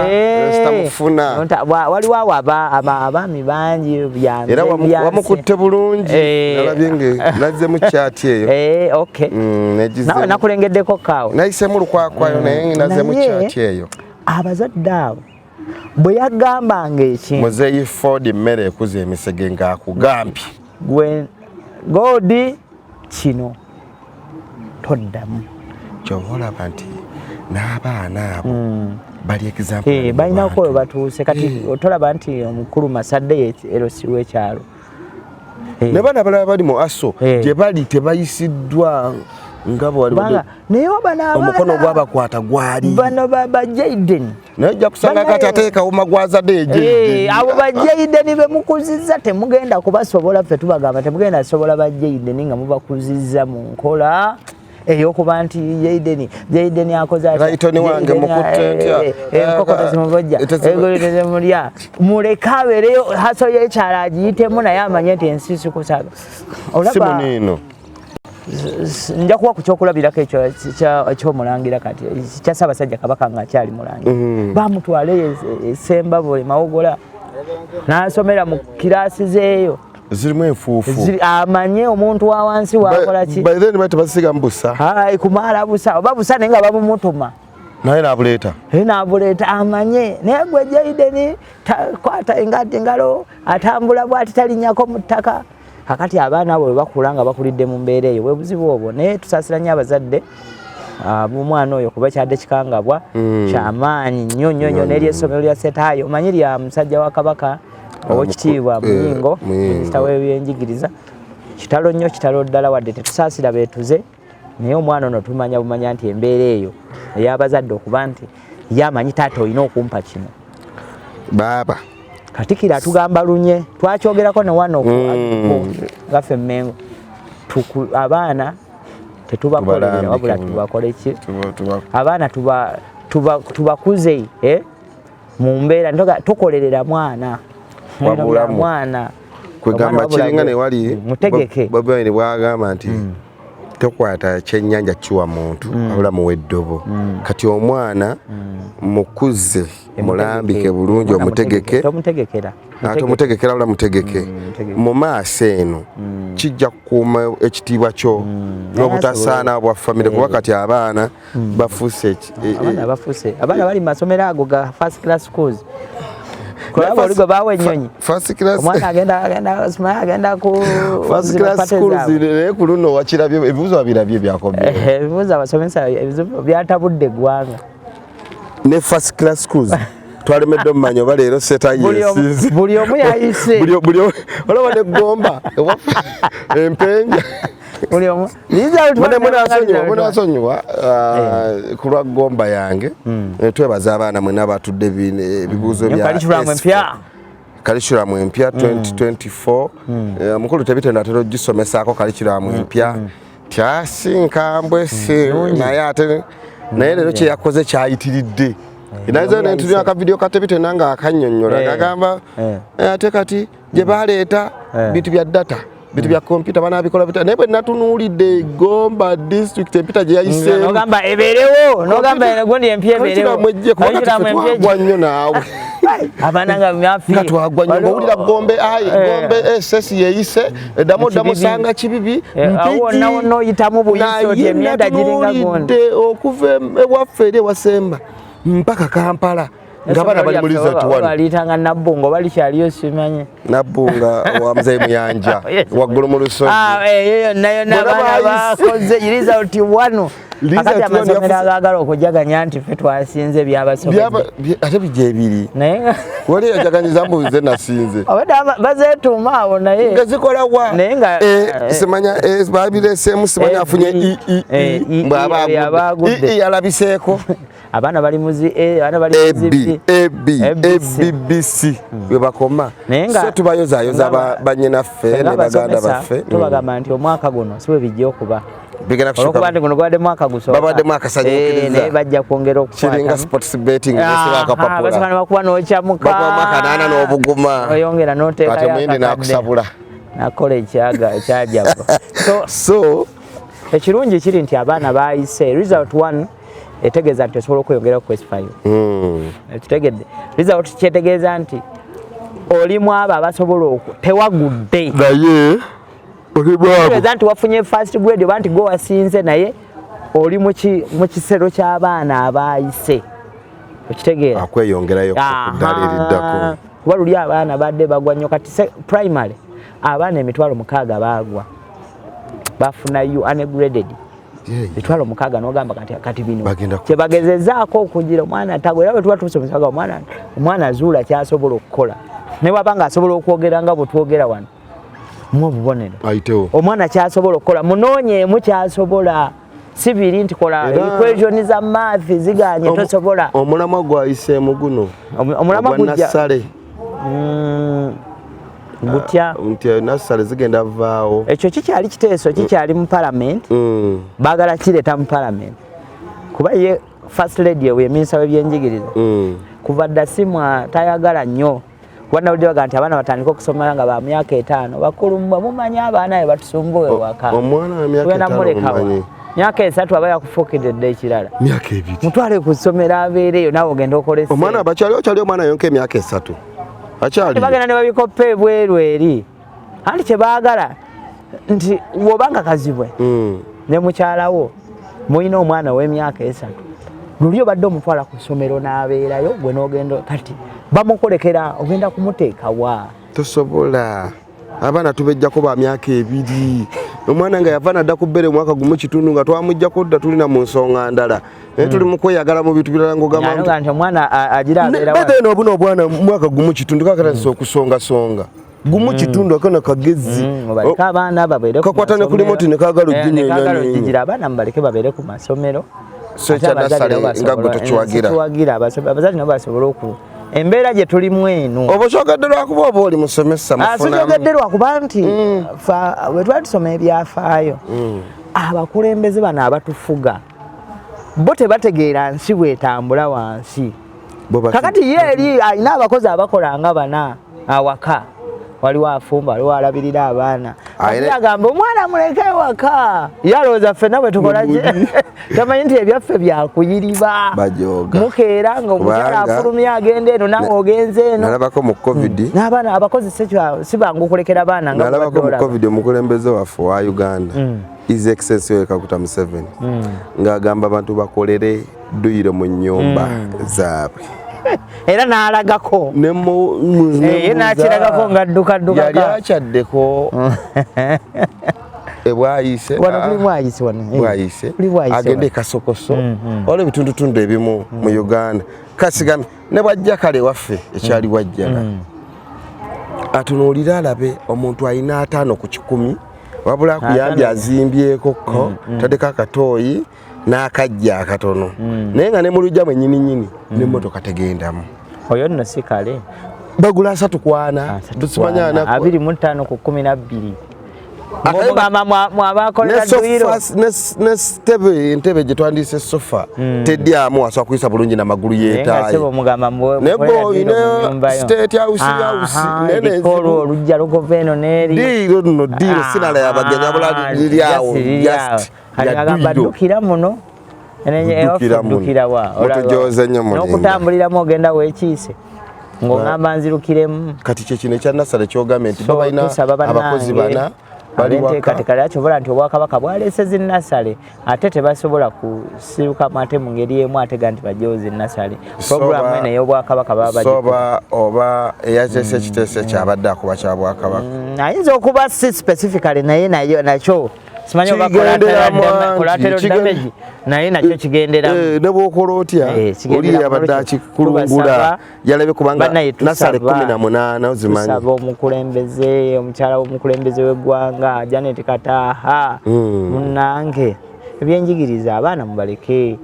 sitamufuna. Waliwo awo abaami bangi Era wamukutte bulungi. Nalabye nge nazzemu kyati eyo. Okay. Negizzemu. Nawe nakulengeddeko kaawo. Nayisemu lukwakwayo, naye nazzemu Naye kyati eyo. Abazadde abo bwe yagambanga ekintu, Muzeeyi Ford Mmere Ekuza Emisege ng'akugambye, gwe godi kino toddamu. Kyova olaba nti n'abaana abo bali example mu Balinako we bantu. Batuuse kati, tolaba nti omukulu Masadde ye erosi w'ekyalo. Ne bana abalala bali mu aso gye bali tebayisiddwa nga bwe Kubanga naye bano omukono abaana gwabakwata gwali. Bano ba Jaden. Naye ojja kusanga kati ate Kawuma gwazadde ye. Abo ba Jaden be mukuzizza temugenda kubasobola. Ffe tubagamba temugenda sobola ba Jaden nga mubakuzizza mu nkola ey'okuba nti Jaden, Jaden akoze atya? Rayton wange Jaden, mukutte ntya? Enkoko tezimubojja, egolo tezimulya. Muleke abeereyo haso y'ekyalo agiyitemu, naye amanye nti ensi sikusaga. Si muniino. Nja kuwa ku kyokulabirako ekyo ekyomulangira kati kya Ssaabasajja Kabaka ng'akyali mulangira. Bamutwala eyo e Sembabule, Mawogola, n'asomera mu kiraasi zeeyo. Zirimu enfuufu. Amanye omuntu wa wansi wakola ki. By then bali tebasigamu busa. Ai, kumala busa oba busa, naye nga babumutuma. Naye n'abuleeta. Naye n'abuleeta amanye. Naye gwe Jaden kwata engati engalo, atambula bwati, talinnyako mu ttaka. Kakati abaana abo bwe bakula nga bakulidde mu mbeera eyo, bwe buzibu obwo. Naye tusaasira nnyo abazadde b'omwana oyo, kuba kyadde kikangabwa kyamaanyi nnyo nnyo nnyo. N'eri essomero lya Setaayo, omanyi lya musajja wa Kabaka Owekitiibwa Muyingo, Muyingo. Minisita w'ebyenjigiriza. Kitalo nnyo, kitalo ddala. Wadde tetusaasira beetuze, naye omwana ono tumanya bumanya nti embeera eyo ey'abazadde okuba nti ye amanyi taata olina okumpa kino. Baaba. Katikiro atugamba lunye, twakyogerako ne wano gaffe Emmengo. Abaana tetubakolerera, Tubalambike wabula bulungi. tubakole ki? Tuba Abaana tubakuze mu mbeera tokolerera mwana. Wabulamu. Mwana Kwegamba Omwana wabula kiringa newali mutegeke. Bobi Wine bwagamba nti tokwata kyennyanja kiwa muntu, wabula muwa eddobo. Kati omwana mukuze, mulambike bulungi, Omwana omutegeke. Tomutegekera. Ate omutegekera, wabula mutegeke. Mutegeke. Mu maaso eno kijja kukuuma ekitiibwa kyo n'obutasaana bwa famire, kuba kati abaana bafuuse Abaana bafuuse, abaana bali mu masomero ago ga first class schools, kulaba oli gwe bawa ennyonyi. First class. Omwana agenda simanyi agenda ku First zino class party schools. zaabwe. Naye ku luno wakirabye, ebibuuzo wabirabye byakomye? Ebibuuzo abasomesa, ebizibu byatabudde eggwanga. Ne first class schools twalemedde omumanya oba leero seta yesinze. Buli omu yayise. Olaba negomba empenja. Buli omu. Munasonyiwa ku lwa gomba yange. Twebaza abaana mwena batudde ebibuuzo bya Curriculum S4. Empya. Curriculum empya 2024. Omukulu Tebitendo atera ogisomesaako curriculum empya tyasi nkambwe si, naye ate naye leero kyeyakoze kyayitiridde. Naye nentulira akavidiyo ka Tebitendo nga akannyonnyola, gagamba ate kati gye baleeta bintu bya data, bintu bya kompyuta, banabikola bitya? Naye bwe natunuulidde Gomba District empita gye yayiseemu, nogamba ebeerewo, nogamba gundi empya ebeerewo. Curriculum ejje, kubanga Curriculum ffe empya ejje. twagwa nnyo naawe. Abaana nga myafi. Nga twagwa nnyo, ng'owulira Gombe ayi Gombe SS yeyise eddamu oddamu Kibibi. sanga Kibibi. Awo wonna wonna oyitamu buyisi oti emyenda giringa gundi. Natunuulidde okuva ewaffe eri ewasemba mpaka Kampala nga baana bali mu result one. Baliyitanga Nabbungo, balikyaliyo simanyi. Nabbunga wa Muzeyi Muyanja, waggulu mu lusozi. Ah, eyo yonna yonna Bonna abaana bayise. bakoze result one. Akati amasomero agaagala okujaganya nti ffe twasinze byabasomedde ate bijja ebiri naye wali yajaganyiza mbu nze nasinze obadde bazeetuuma awo naye nga zikola wa naye nga simanya babireseemu simanya afunye mbwaba agudde yalabiseeko abaana bali muzi abaana bali muzi B A B A B B C we bakoma so tubayozayoza bannyinaffe ne baganda baffe tubagamba nti omwaka guno si bwe bijja okuba olwokuba nti guno gubadde mwaka gusooka babaddemu akasanyukiriza naye bajja kwongera okukwata kiringa sports betting basooka ne bakuba n'okyamuka bakubamu akanaana n'obuguma oyongera n'oteekayo kati omuyindi n'akusabula nakola ekyajaba so ekirungi kiri nti abaana bayise result 1 etegeeza nti osobola okweyongera ku S5 ekitegedde result kyetegeeza nti olimu abo abasobola tewagudde naye olibwabo nti wafunye first grade oba nti gwe wasinze naye oli mu kisero ky'abaana abayise okitegeera akweyongerayo kuddaala eriddako kuba luli abaana badde bagwa nnyo kati primary abaana 6,000 baagwa bafunayo ungraded 6,000 n'ogamba kati bino kyebagezezaako okugira omwana tagwa era bwe tuba tusomesaga omwana azuula kyasobola okukola ne bw'aba nga asobola okwogera nga bwe twogera wano mu obubonero omwana kyasobola okukola munoonyeemu kyasobola si biri nti kola equation za math ziganye tosobola omulamwa gwayiseemu guno omulamwa gujja gutya nti nassale zigenda vaawo ekyo kikyali kiteeso kikyali mu parliament baagala kireeta mu parliament kuba ye first lady we minisita w'ebyenjigiriza kuva dda simwa tayagala nnyo kuba nawulidde baga nti abaana batandika okusoma nga ba myaka 5 bakulu mmwe mumanyi abaana be batusumbuwe waka omwana wa myaka 5 myaka 3 aba yakufuukidde dda ekirala myaka 2 mutwale ku ssomero abeereyo naawe ogenda okola omwana bakyali okyali omwana yonka emyaka 3 akyali bagenda ne babikoppa ebweru eri anti kye baagala nti wobanga kazibwe ne mukyalawo mulina omwana w'emyaka 3 luli obadde omutwala ku ssomero n'abeerayo gwe n'ogenda kati bamukolekera ogenda kumuteeka wa tosobola abaana tubejjako ba myaka 2 omwana nga yava nadda ku bbere omwaka 1.5 nga twamuggyako dda tulina mu nsonga ndala naye tuli mu kweyagala mu bintu birala ng'ogamba nti omwana agira abeera wa obuno obwana mwaka 1.5 kakatandise okusongasonga 1.5 akana kagezi mubaleke abaana babeere kakwata ne ku limoti ne kaagala oginyeenya abaana mubaleke babeere ku masomero so ekya nassale nga gwe tokiwagira abazadde nabo basobole oku embeera gye tulimu eno oba okyogedde lwakuba oba oli musomesa mufunamu sikyogedde lwakuba nti bwe twali tusoma ebyafaayo abakulembeze bano abatufuga bo tebategeera nsi bwetambula wansi kakati ye eri alina abakozi abakola nga bana awaka waliwo afumba waliwo alabirira abaana agamba omwana muleke waka yalowooza ffenna bwe tukola tamanyi nti ebyaffe byakuyiriba mukeera nga omukyala afulumya agenda eno naawe ogenze eno nalabako mu covid n'abaana abakozi si bangu okulekera abaana nga nalabako mu covid omukulembeze waffe wa Uganda His Excellency Yoweri Kaguta Museveni ng'agamba abantu bakolere dduyiro mu nnyumba zaabwe era n'alagako ye n'akiragako nga dduka yali akyaddeko ebwayise wano tuli bwayise wano bwayise agende Kasokoso waliwo ebitundutundu ebimu mu Uganda kasigamye ne bwajja kale waffe ekyali wajjala atunuulire alabe omuntu alina 5 ku 100 wabula akuyambye azimbyeko ko taddeko akatooyi n'akajja akatono naye nga ne mu luggya mwennyini nnyini n'emmotoka tegendamu oyo nno si kale bagula 3 ku 4 tusimanya 25 ku 12 mwabakolera dduyiro ne entebe gye twandiyise sofa tedyamu wasobola kuyisa bulungi n'amagulu yeetaaye naye gwe olina state house nene olujja lukova eno n'eri ddiiro nno ddiiro sirala yabagenyi abula liri awo just agamba ddukira muno ddukira wa mutujoze nnyo mulinda n'okutambuliramu ogenda weekiise ng'ogamba nzirukiremu kati kye kino ekya nassale kyogambye nti bo balina abakozi bana abenteekateeka era kyobola nti obwakabaka bwaleese zinnassale ate tebasobola kusirukamu ate mu ngeri emu atega nti bajjewo zinnassale puroguramu eno ey'obwakabaka baba bagisoba oba eyakyese ekiteeso ekyabadde akuba kya bwakabaka ayinza okuba si specifically naye nakyo Simanyi oba Kigenderamu collateral anti, damage, naye nakyo kigenderamu. Ne bwokola otya, Kigenderamu. oli abadde Olwekyo akikulungula tubasaba, yalabe kubanga bannaye nasale tusaba- 18 ozimanyi. Tusaba omukulembeze, omukyala w'omukulembeze w'eggwanga Janet Kataaha, munnange, ebyenjigiriza abaana mubaleke,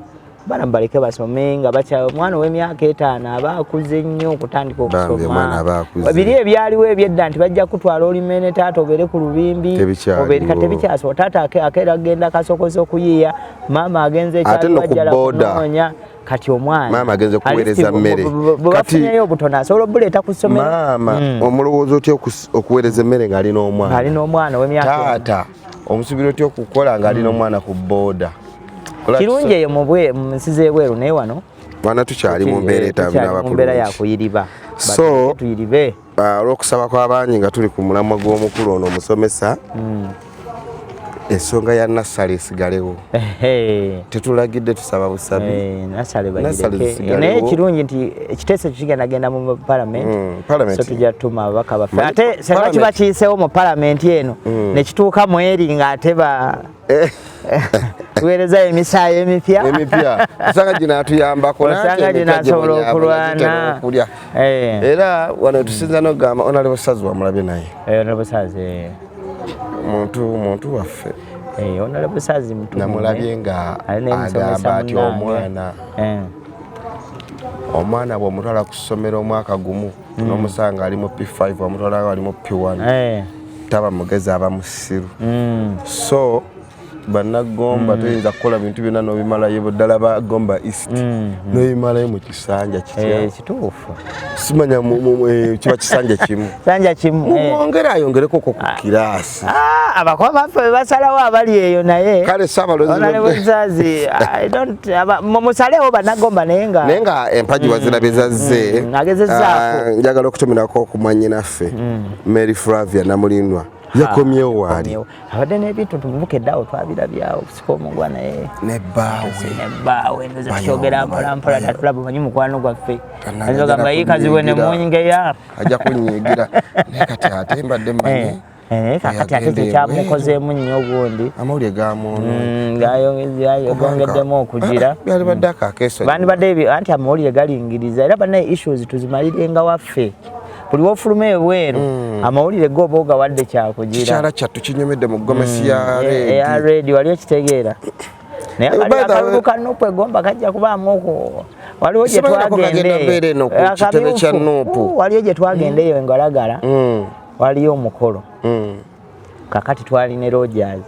abaana mubaleke basome nga bakya. Omwana ow'emyaka 5 aba akuze nnyo okutandika Bambi, omwana aba okusoma. akuze. Biri ebyaliwo ebyedda nti bajja kutwala olimene taata obeere ku lubimbi, Tebikyaliwo. obeere kati tebikyasobola. Taata akeera agenda kasokoza okuyiiya, maama agenze Ate nno ku ekyaliwajjala boda. kunoonya. Kati omwana Maama agenze kuweereza at least mmere. bwe Kati- bafunyeyo obutono asobola obuleeta ku ssomero. Maama omulowooza otya okuweereza emmere ng'alina omwana? Ng'alina omwana ow'emyaka Taata omusuubira otya okukola ng'alina omwana ku booda? Kirungi eyo mu nsi z'ebweru, naye wano Mwana tukyali mu mbeera tukyali etabinaba mu mbeera bulungi. yakuyiriba. So- Tuyiribe. Olw'okusaba kw'abangi nga tuli ku mulamwa gw'omukulu ono omusomesa, ensonga ya nassale esigalewo. Tetulagidde, tusaba busabi. Nasale Nasale bagireke. zisigalewo. Naye ekirungi nti ekiteeso ekyo kigendagenda mu palamenti. Parliament. So tujja tuma ababaka baffe. Manyi Ate senga parliament- kiba kiyiseewo mu palamenti eno nekituuka mu eri ng'ate ba tuweerezayo emisaayi emipya. Emipya osanga gino atuyambako. Osanga gino asobola okulwana. Okulya. Era wano tusinza n'okugamba Honorable Sazi wamulabye naye. Honorable Sazi, Muntu waffe. Honorable Sazi mutume. Namulabye nga Ali n'emusomesa agamba ati munnange. Omwana omwana bw'omutwala ku ssomero omwaka gumu n'omusanga ali mu P5, omutwala ali mu P1, taba mugezi, aba musiru. So bannagomba toyinza kukola bintu byonna n'obimalayo, ddala bagomba East, n'obimalayo mu kisanja kitya? Kituufu. Simanya kiba kisanja kimu. Kisanja kimu. Mumwongere ayongereko ku kiraasi. Ah, abakoma baffe be basalawo abali eyo, naye Kale Ssaabalozi Honorable Sazi, I don't musalewo bannagomba, naye nga Naye nga empagi wazirabye zazze. Agezezzaako. Ah, njagala okutumirako ku mwannyinaffe Mary Flavia Namulindwa, yakomyewo waali. Abadde n'ebintu tumubukedde awo, twabirabyawo okusika omugwa naye Nebbaawe. Nebbaawe ndoza Bayo, tukyogera mpola mpola. Bayo. Tatulaba, omanyi mukwano gwaffe Kananga ayinza ogamba ajja yikazibwe ne kunyiigira. mungeya. Ajja kunyiigira, naye kati ate mbadde mmanyi Kakati ate yagenda kyekyamukozeemu nnyo gundi. Amawulire gamwono. Gayongeddemu okugira. Byalibadde ako akeeso. Bandibadde anti amawulire galingiriza era bannaye issues tuzimalirenga waffe. Buli wofuluma ebweru amawulire go oba ogawadde kyakugira. Kikyala kyattu kinyumidde mu gomesi ya Eya redi. Redi wali okitegeera, naye By the way- akalulu ka NUP egomba kajja kubaamu oku waliwo gye Simanyi nako twagenda kagenda mbeera eno ku kitebe kya akamyufu. NUP. Waliyo gye twagenda eyo engalagala, waliyo omukolo. Kakati twali ne Rogers.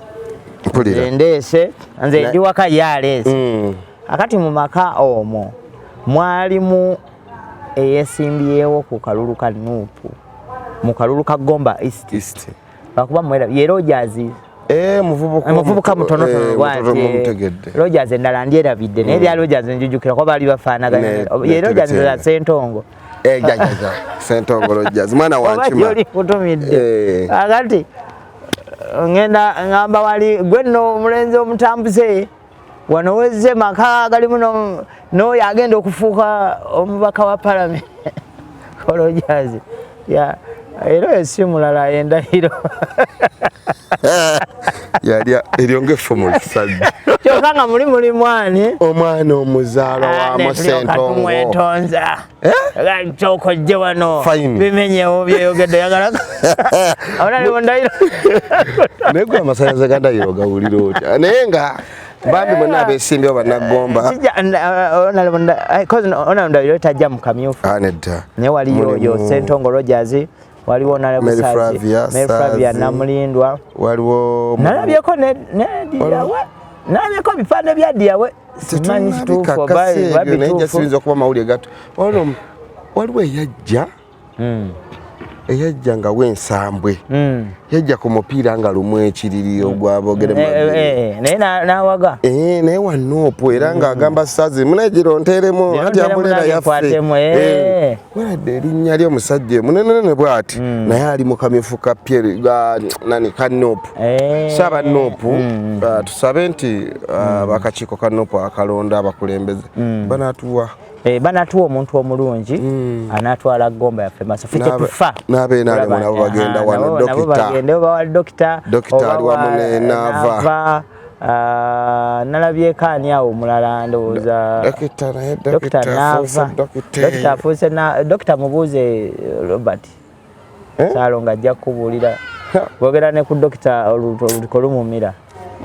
Mpulira. Nze ndeese, nze ndi waka, ye aleese. Akati mu maka omwo mwalimu eyesimbyewo ku kalulu ka NUP mu kalulu ka Gomba East. East. Lwakuba mwera ye Rogers. Muvubuka. Omuvubuka mutonotono Mutono, bw'ati. mumutegedde. Rogers endala ndyerabidde, naye erya Rogers njujukira kuba baali bafaanagana. Ye Rogers Tebitenga. za Sentongo. Ja, Sentongo Rogers mwana Oba wankima. gyoli kutumidde. Akati ngenda ngamba wali gwe nno omulenzi omutambuze wano wezze maka galimu n'oyo agenda okufuuka omubaka wa palamenti Rogers ya era oyo si mulala endayiro. Yalya eryo ng'effumu lisajja. Kyokka nga muli mulimu ani? Omwana omuzaalwa wa Musentongo. Tumwetonza kyokojje wano. Fine. Bimenyewo byeyogedde yagala ndayiro. Naye gwe amasanyalaze ga ndayiro gawulira otya? Naye nga bambi mwenna abeesimbyewo bannagomba. Ndayiro tajja mu kamyufu. Ah, nedda. Naye waliyo oyo Sentongo Rogers, waliwo Mary Flavia, Mary Flavia Sazi. Namulindwa. Waliwo Nalabyeko nediyawe, nalabyeko ebipande bya diyawe, simanyi kituufu oba Tetunnabikakasa oba ebyo, naye bituufu. jasiyinza okuba mawulire gato. Waliwo eyajja eyajja nga w'ensambwe, yajja ku mupiira nga lumu ekiriri ogwabogere. Naye n'awaga. Naye wa NUP era ng'agamba Sazi munagira onteeremu Zino anti nteeremu ambulera nange yaffe. nkwatemu, Weradde erinnya ly'omusajja munenenene bw'ati, naye ali mu kamyufu ka Pierre nani ka NUP. Saaba NUP, tusabe nti bakakiiko ka NUP akalonda abakulembeze banaatuwa Banatuwa omuntu omulungi anatwala Gomba yaffe maaso. Ffe kyetufa n'abenaalemu nabo bagenda wano. Nabo bagende oba wa dokita. Dokita ali wamu ne Naava. Nalabyeko ani awo omulala, ndowooza Dokita naye. Dokita Dokita. Naava. Dokita. Dokita afuuse dokita, mubuuze Robert. Eh? Saalongo ajja kukubuulira. Bwogera ne ku dokita, olutiko lumumira.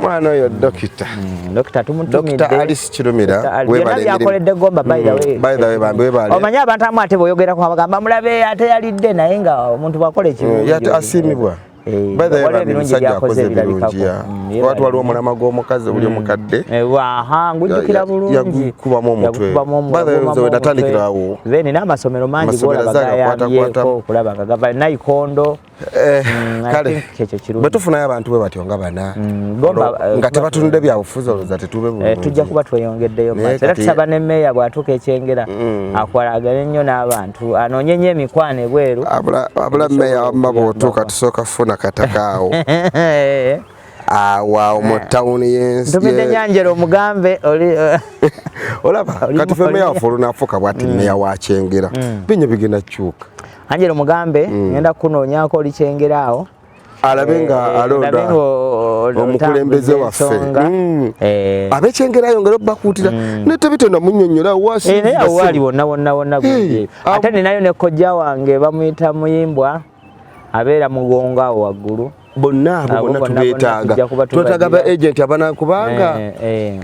Mwana oyo dokita. Dokita tumutumidde. Dr. Alice Kirumira. Dr. Ali- Webale byonna emirimu. byakoledde Gomba, by the way. By the way, bambi webale. Omanyi abantu amu ate bw'oyogerako abagamba mulabe ate yalidde, naye nga omuntu bw'akola ekirungi Yate asiimibwa. Eh, By the way, waliwo bambi ebirungi musajja byakoze akoze ebirungi. ebirabikako. Ya. Yeebale. Kuba waliwo omulamwa gw'omukazi buli omukadde. Aha, ngujjukira bulungi. Yagukubamu omutwe. Yagukubamu By the way, yagukubamu nze we natandikira omutwe. awo. Then n'amasomero mangi Amasomero golaba azaaga gayambyeko kwata- okulaba nga gava nayikondo. I Kale think ekyo kirungi. bwe tufunayo abantu bwe batyo nga bana Gomba, nga tebatunudde byabufuzi, olowooza tetube bulungi. Tujja kuba tweyongeddeyo Naye maaso era tusaba ne meeya bw'atuuka ekyengera akwalagane nnyo n'abantu, anoonye nnyo emikwano ebweru. Abula meeya wamma, bw'otuuka tusooka kufuna kataka awo awo awo mu tawuni y'ensi. Ntumidde Nyanjera omugambe oli Olaba kati fe meeya waffe olunafuuka bwati meeya wa Kyengera, binyo bigenda kukyuka. Anjera omugambe ngenda kukunoonyaako oli Kyengera awo. Alabe nga Olabe alonda nga omukulembeze otambuza waffe. ensonga. Abekyengera ayongere obbakuutira ne tebitenda munnyonnyola. Naye awo waali wonna wonna wonna gwe. Ate ninayo ne kojja wange bamuyita Muyimbwa, abeera Mugongo awo waggulu. Bonna abo Abo bonna bonna tubeetaaga. tujja kuba Twetaaga ba tubagira. agent abana kubanga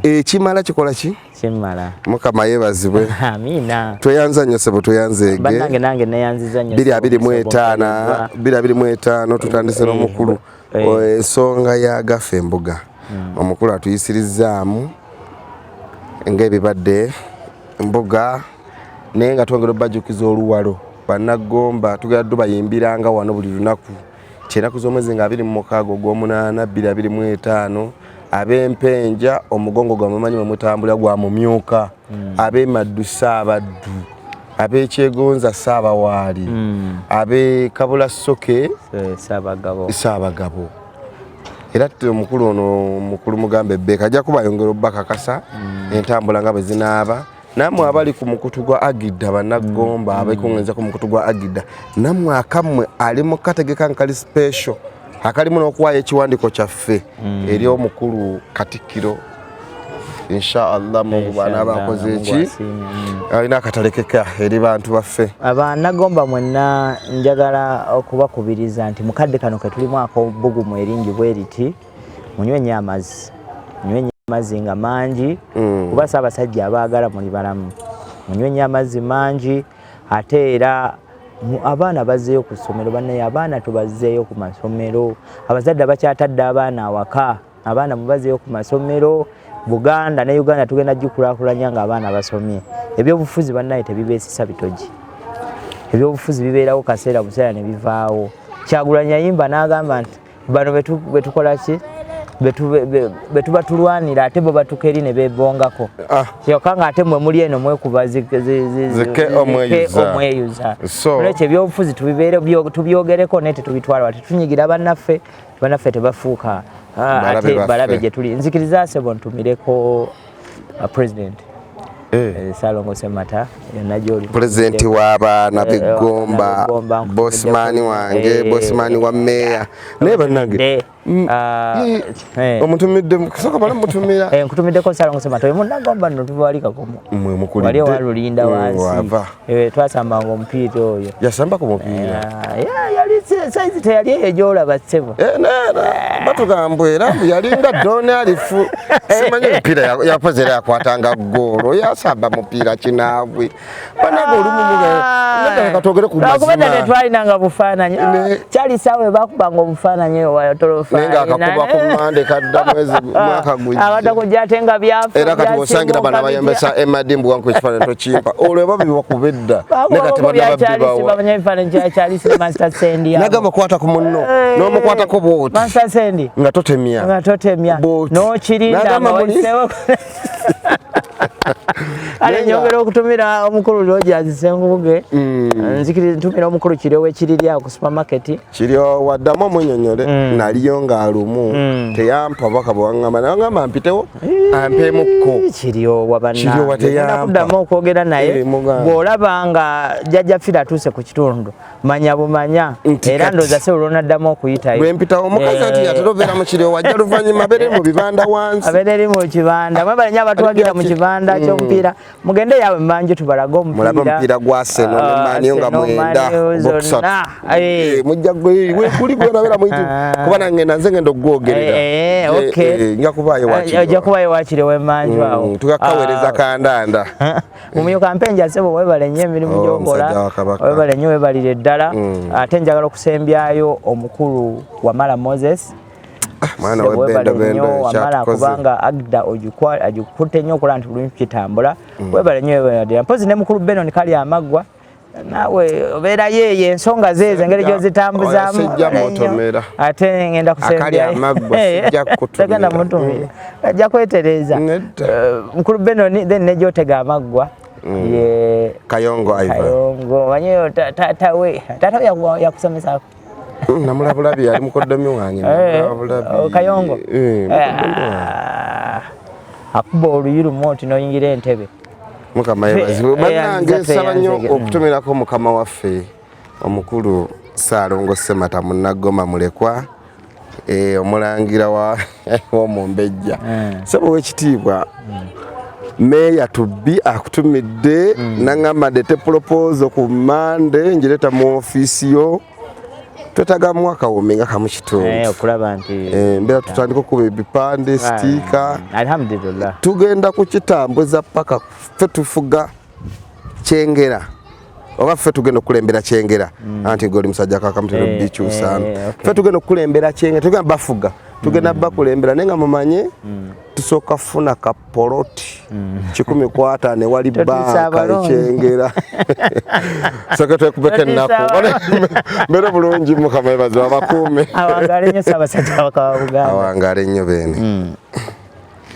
ekimala kikola ki? Kimala. Mukama yeebazibwe. Amiina. Tweyanza nnyo ssebo, tweyanzeege. Bannange, nange neyanziza nnyo. 2025, 2025 tutandise n'omukulu ensonga ya gafa embuga. Omukulu atuyisirizaamu ng'ebibadde mbuga, naye nga twongera obbajjukiza oluwalo Bannagomba tugenda tubayimbiranga wano buli lunaku kyenaku z'omwezi nga 26 ogw'omunaana 2025. Ab'empenja omugongo gwammwe manyi mwe mutambulira gwa mumyuka, ab'emaddu Saabaddu, ab'ekyegonza Saabawaali, ab'ekabula Soke Saabagabo. Saabagabo. Era omukulu ono, mukulu Mugambe Ebbeeka, ajja kuba ayongera obbakakasa entambula nga bwe zinaaba. Nammwe abali ku mukutu gwa Agida, Bannagomba abekuŋŋenza ku mukutu gwa Agida, nammwe akammwe ali mu kategeka nkali special akalimu n'okuwaayo ekiwandiiko kyaffe eri omukulu Katikkiro, inshallah Mungu bw'anaaba akoze eki alina akatalekeka eri bantu baffe. Abannagomba mwenna, njagala okubakubiriza nti mukadde kano ketulimu ak'obbugumu eringi bwe riti, munywe nnyo amazzi, munywe nnyo amazzi nga mangi, kuba Ssaabasajja abaagala muli balamu. Munywe nnyo amazzi mangi. Ate era abaana bazzeeyo ku ssomero. Bannaye, abaana tubazzeeyo ku masomero. Abazadde abakyatadde abaana awaka, abaana mubazzeeyo ku masomero. Buganda ne Uganda tugenda gikulaakulanya ng'abaana basomye. Ebyobufuzi, bannaye, tebibeesisa bitogi. Ebyobufuzi bibeerawo kaseera buseera ne bivaawo. Kyagulanyi yayimba n'agamba nti bano betukola ki, betuba tulwanira, ate bo batuka eri ne bebongako. Kyokka nga ate mwe muli eno mwekuba Zike omweyuza. Omweyuza. Olwekyo ebyobufuzi tubibeere tubyogereko, naye tetubitwala wala, tetunyigira bannaffe. Bannaffe tebafuuka Balabe ate baffe. balabe gye tuli. Nzikiriza sebo ntumireko president Ssalongo Semata yonna gy'oli. Pulezidenti w'abaana b'eggomba. B'eggomba, Bosman wange, bosman wa meeya. Naye bannange, omutumidde kusooka bala mutumira. Nkutumiddeko Ssalongo Semata oyo munnagomba nno, tuva wali Kakomo. Mwe mukulidde. Wali owalulinda wansi. Wava. Twasambanga omupiira oyo. Yasamba ku mupiira? Yali saizi teyali eyo gy'olaba ssebo. Batugamba era mbu yalinga Doni Alifu, simanyi emipiira yakoze era yakwatanga goolo, yasamba mupiira kinaabwe. Bannange, olumu katwogere ku Lwakuba mazima. Tetwalinanga bufaananyi. Kyali saawe bakubanga obufaananyi. Naye ng'akakuba ku Mande kadda mwezi mwaka gujja. Abadde kujja ate nga byafa. Era kati osangira bano abayambesa emadi mbu wanku ekifaananyi tokimpa, olwo eba bibakuba edda, naye kati bannababbibawa. Bamanya ebifaananyi kya Charles ne Master Sendi abo. Nagamba kwata ku munno n'omukwatako bwoti Master Sendi nga totemya. Nga totemya. Bw'oti. N'okirinda N'agamba nga wayiseewo. Ale nyongera okutumira omukulu Rogers Ssenkubuge. Nzikiriza ntumira omukulu Kiryowa ekiriri awo ku supermarket. Kiryowa waddamu omunyonyole. Naliyo ng'alumu teyampa bubaka bwe waŋŋamba, naye waŋŋamba mpitewo ampeemukko. Kiryowa Kiryowa bannange, teyampa. Kuddamu okwogera naye. Mugambe. Bw'olaba nga Jjajja Fira atuuse ku kitundu, manya bumanya. Nti Era kati ndowooza se olwonaddamu okuyitayo. Lwe mpitawo omukazi ati atera obeera mu Kiryowa, ajja luvannyuma abeere mu bibanda wansi. Abeera eri mu kibanda. Mwebale nnyo abatuwagira mu kibanda ky'omupiira. Mugende yawe manju tubalage omupiira. Mulabe omupiira gwa Arsenal ne Ah, Man U nga Arsenal, 9 Man U ogwokusatu. zonna. Mujja gwe kuli gwerabeera muyiti kuba nange nze ngenda okugwogerera. Nja kubaayo wakiri. Ojja kubayo wakiri w'emmanju awo. Tugakaweereza Ah, kandanda. Mumyuka Mpenja, ssebo, webale nnyo emirimu Oh, gy'okola. omusajja wa Kabaka. Webale nnyo, webalire ddala. Ate njagala okusembyayo omukulu Wamala Moses. Mwana Ssebo, webale webendobendo. nnyo Wamala, Kyatukoze. kubanga Agda agikutte nnyo okulaba nti buli kitambula. Webale nnyo, webale ddala. Mpozi ne mukulu Benon Kali Amaggwa, naawe obeerayo eyo ensonga zeezo engeri gy'ozitambuzaamu. Oyo sijja Webale nnyo. mutomera. Ate ngenda Akali kusembyayo. Amaggwa sijja kukutumira. Tegenda mutumira, ajja kwetereeza. Nedda. Mukulu Benoni, then nejotega amaggwa ye Kayongo Ivan. Kayongo, manyi taata we, taata we yakusomesaako? Namulabulabi, ali mukoddomi wange. Namulabulabi. Oh, Kayongo. Eh, mukoddomi wange. Ah, akuba oluyi lumu oti n'oyingira entebe. Mukama yebazibwe. Bannange, Eyanziza, nsaba nnyo tweyanzege. okutumirako mukama waffe omukulu Ssaalongo Ssemata Munnagoma Mulekwa, omulangira wa w'omumbejja. Ssebo w'ekitiibwa meeya tubbi akutumidde naŋŋamba ndete proposal ku Mande ngireeta mu ofiisi yo. Twetagamu akawumbi nga kamu kitundu. Okulaba nti Mbeera tutandika okuba ebipande, sticker. Alhamdulillah. Tugenda kukitambuza paka ffe tufuga Kyengera oba ffe tugenda okukulembera Kyengera, anti gwe oli musajja kakamutero bikyusaamu. Ffe tugenda okukulembera Kyengera, tugenda bafuga, tugenda bakulembera, naye nga mumanye tusooka funa kapoloti 150 wali Totuusa banka abalonzi. Ekyengera soke twekubeko Totuusa ennaku. abalonzi. Mbeere bulungi, Mukama yebaze, abakuume. Awangaale nnyo Ssaabasajja Kabaka wa Buganda. Awangaale nnyo beene.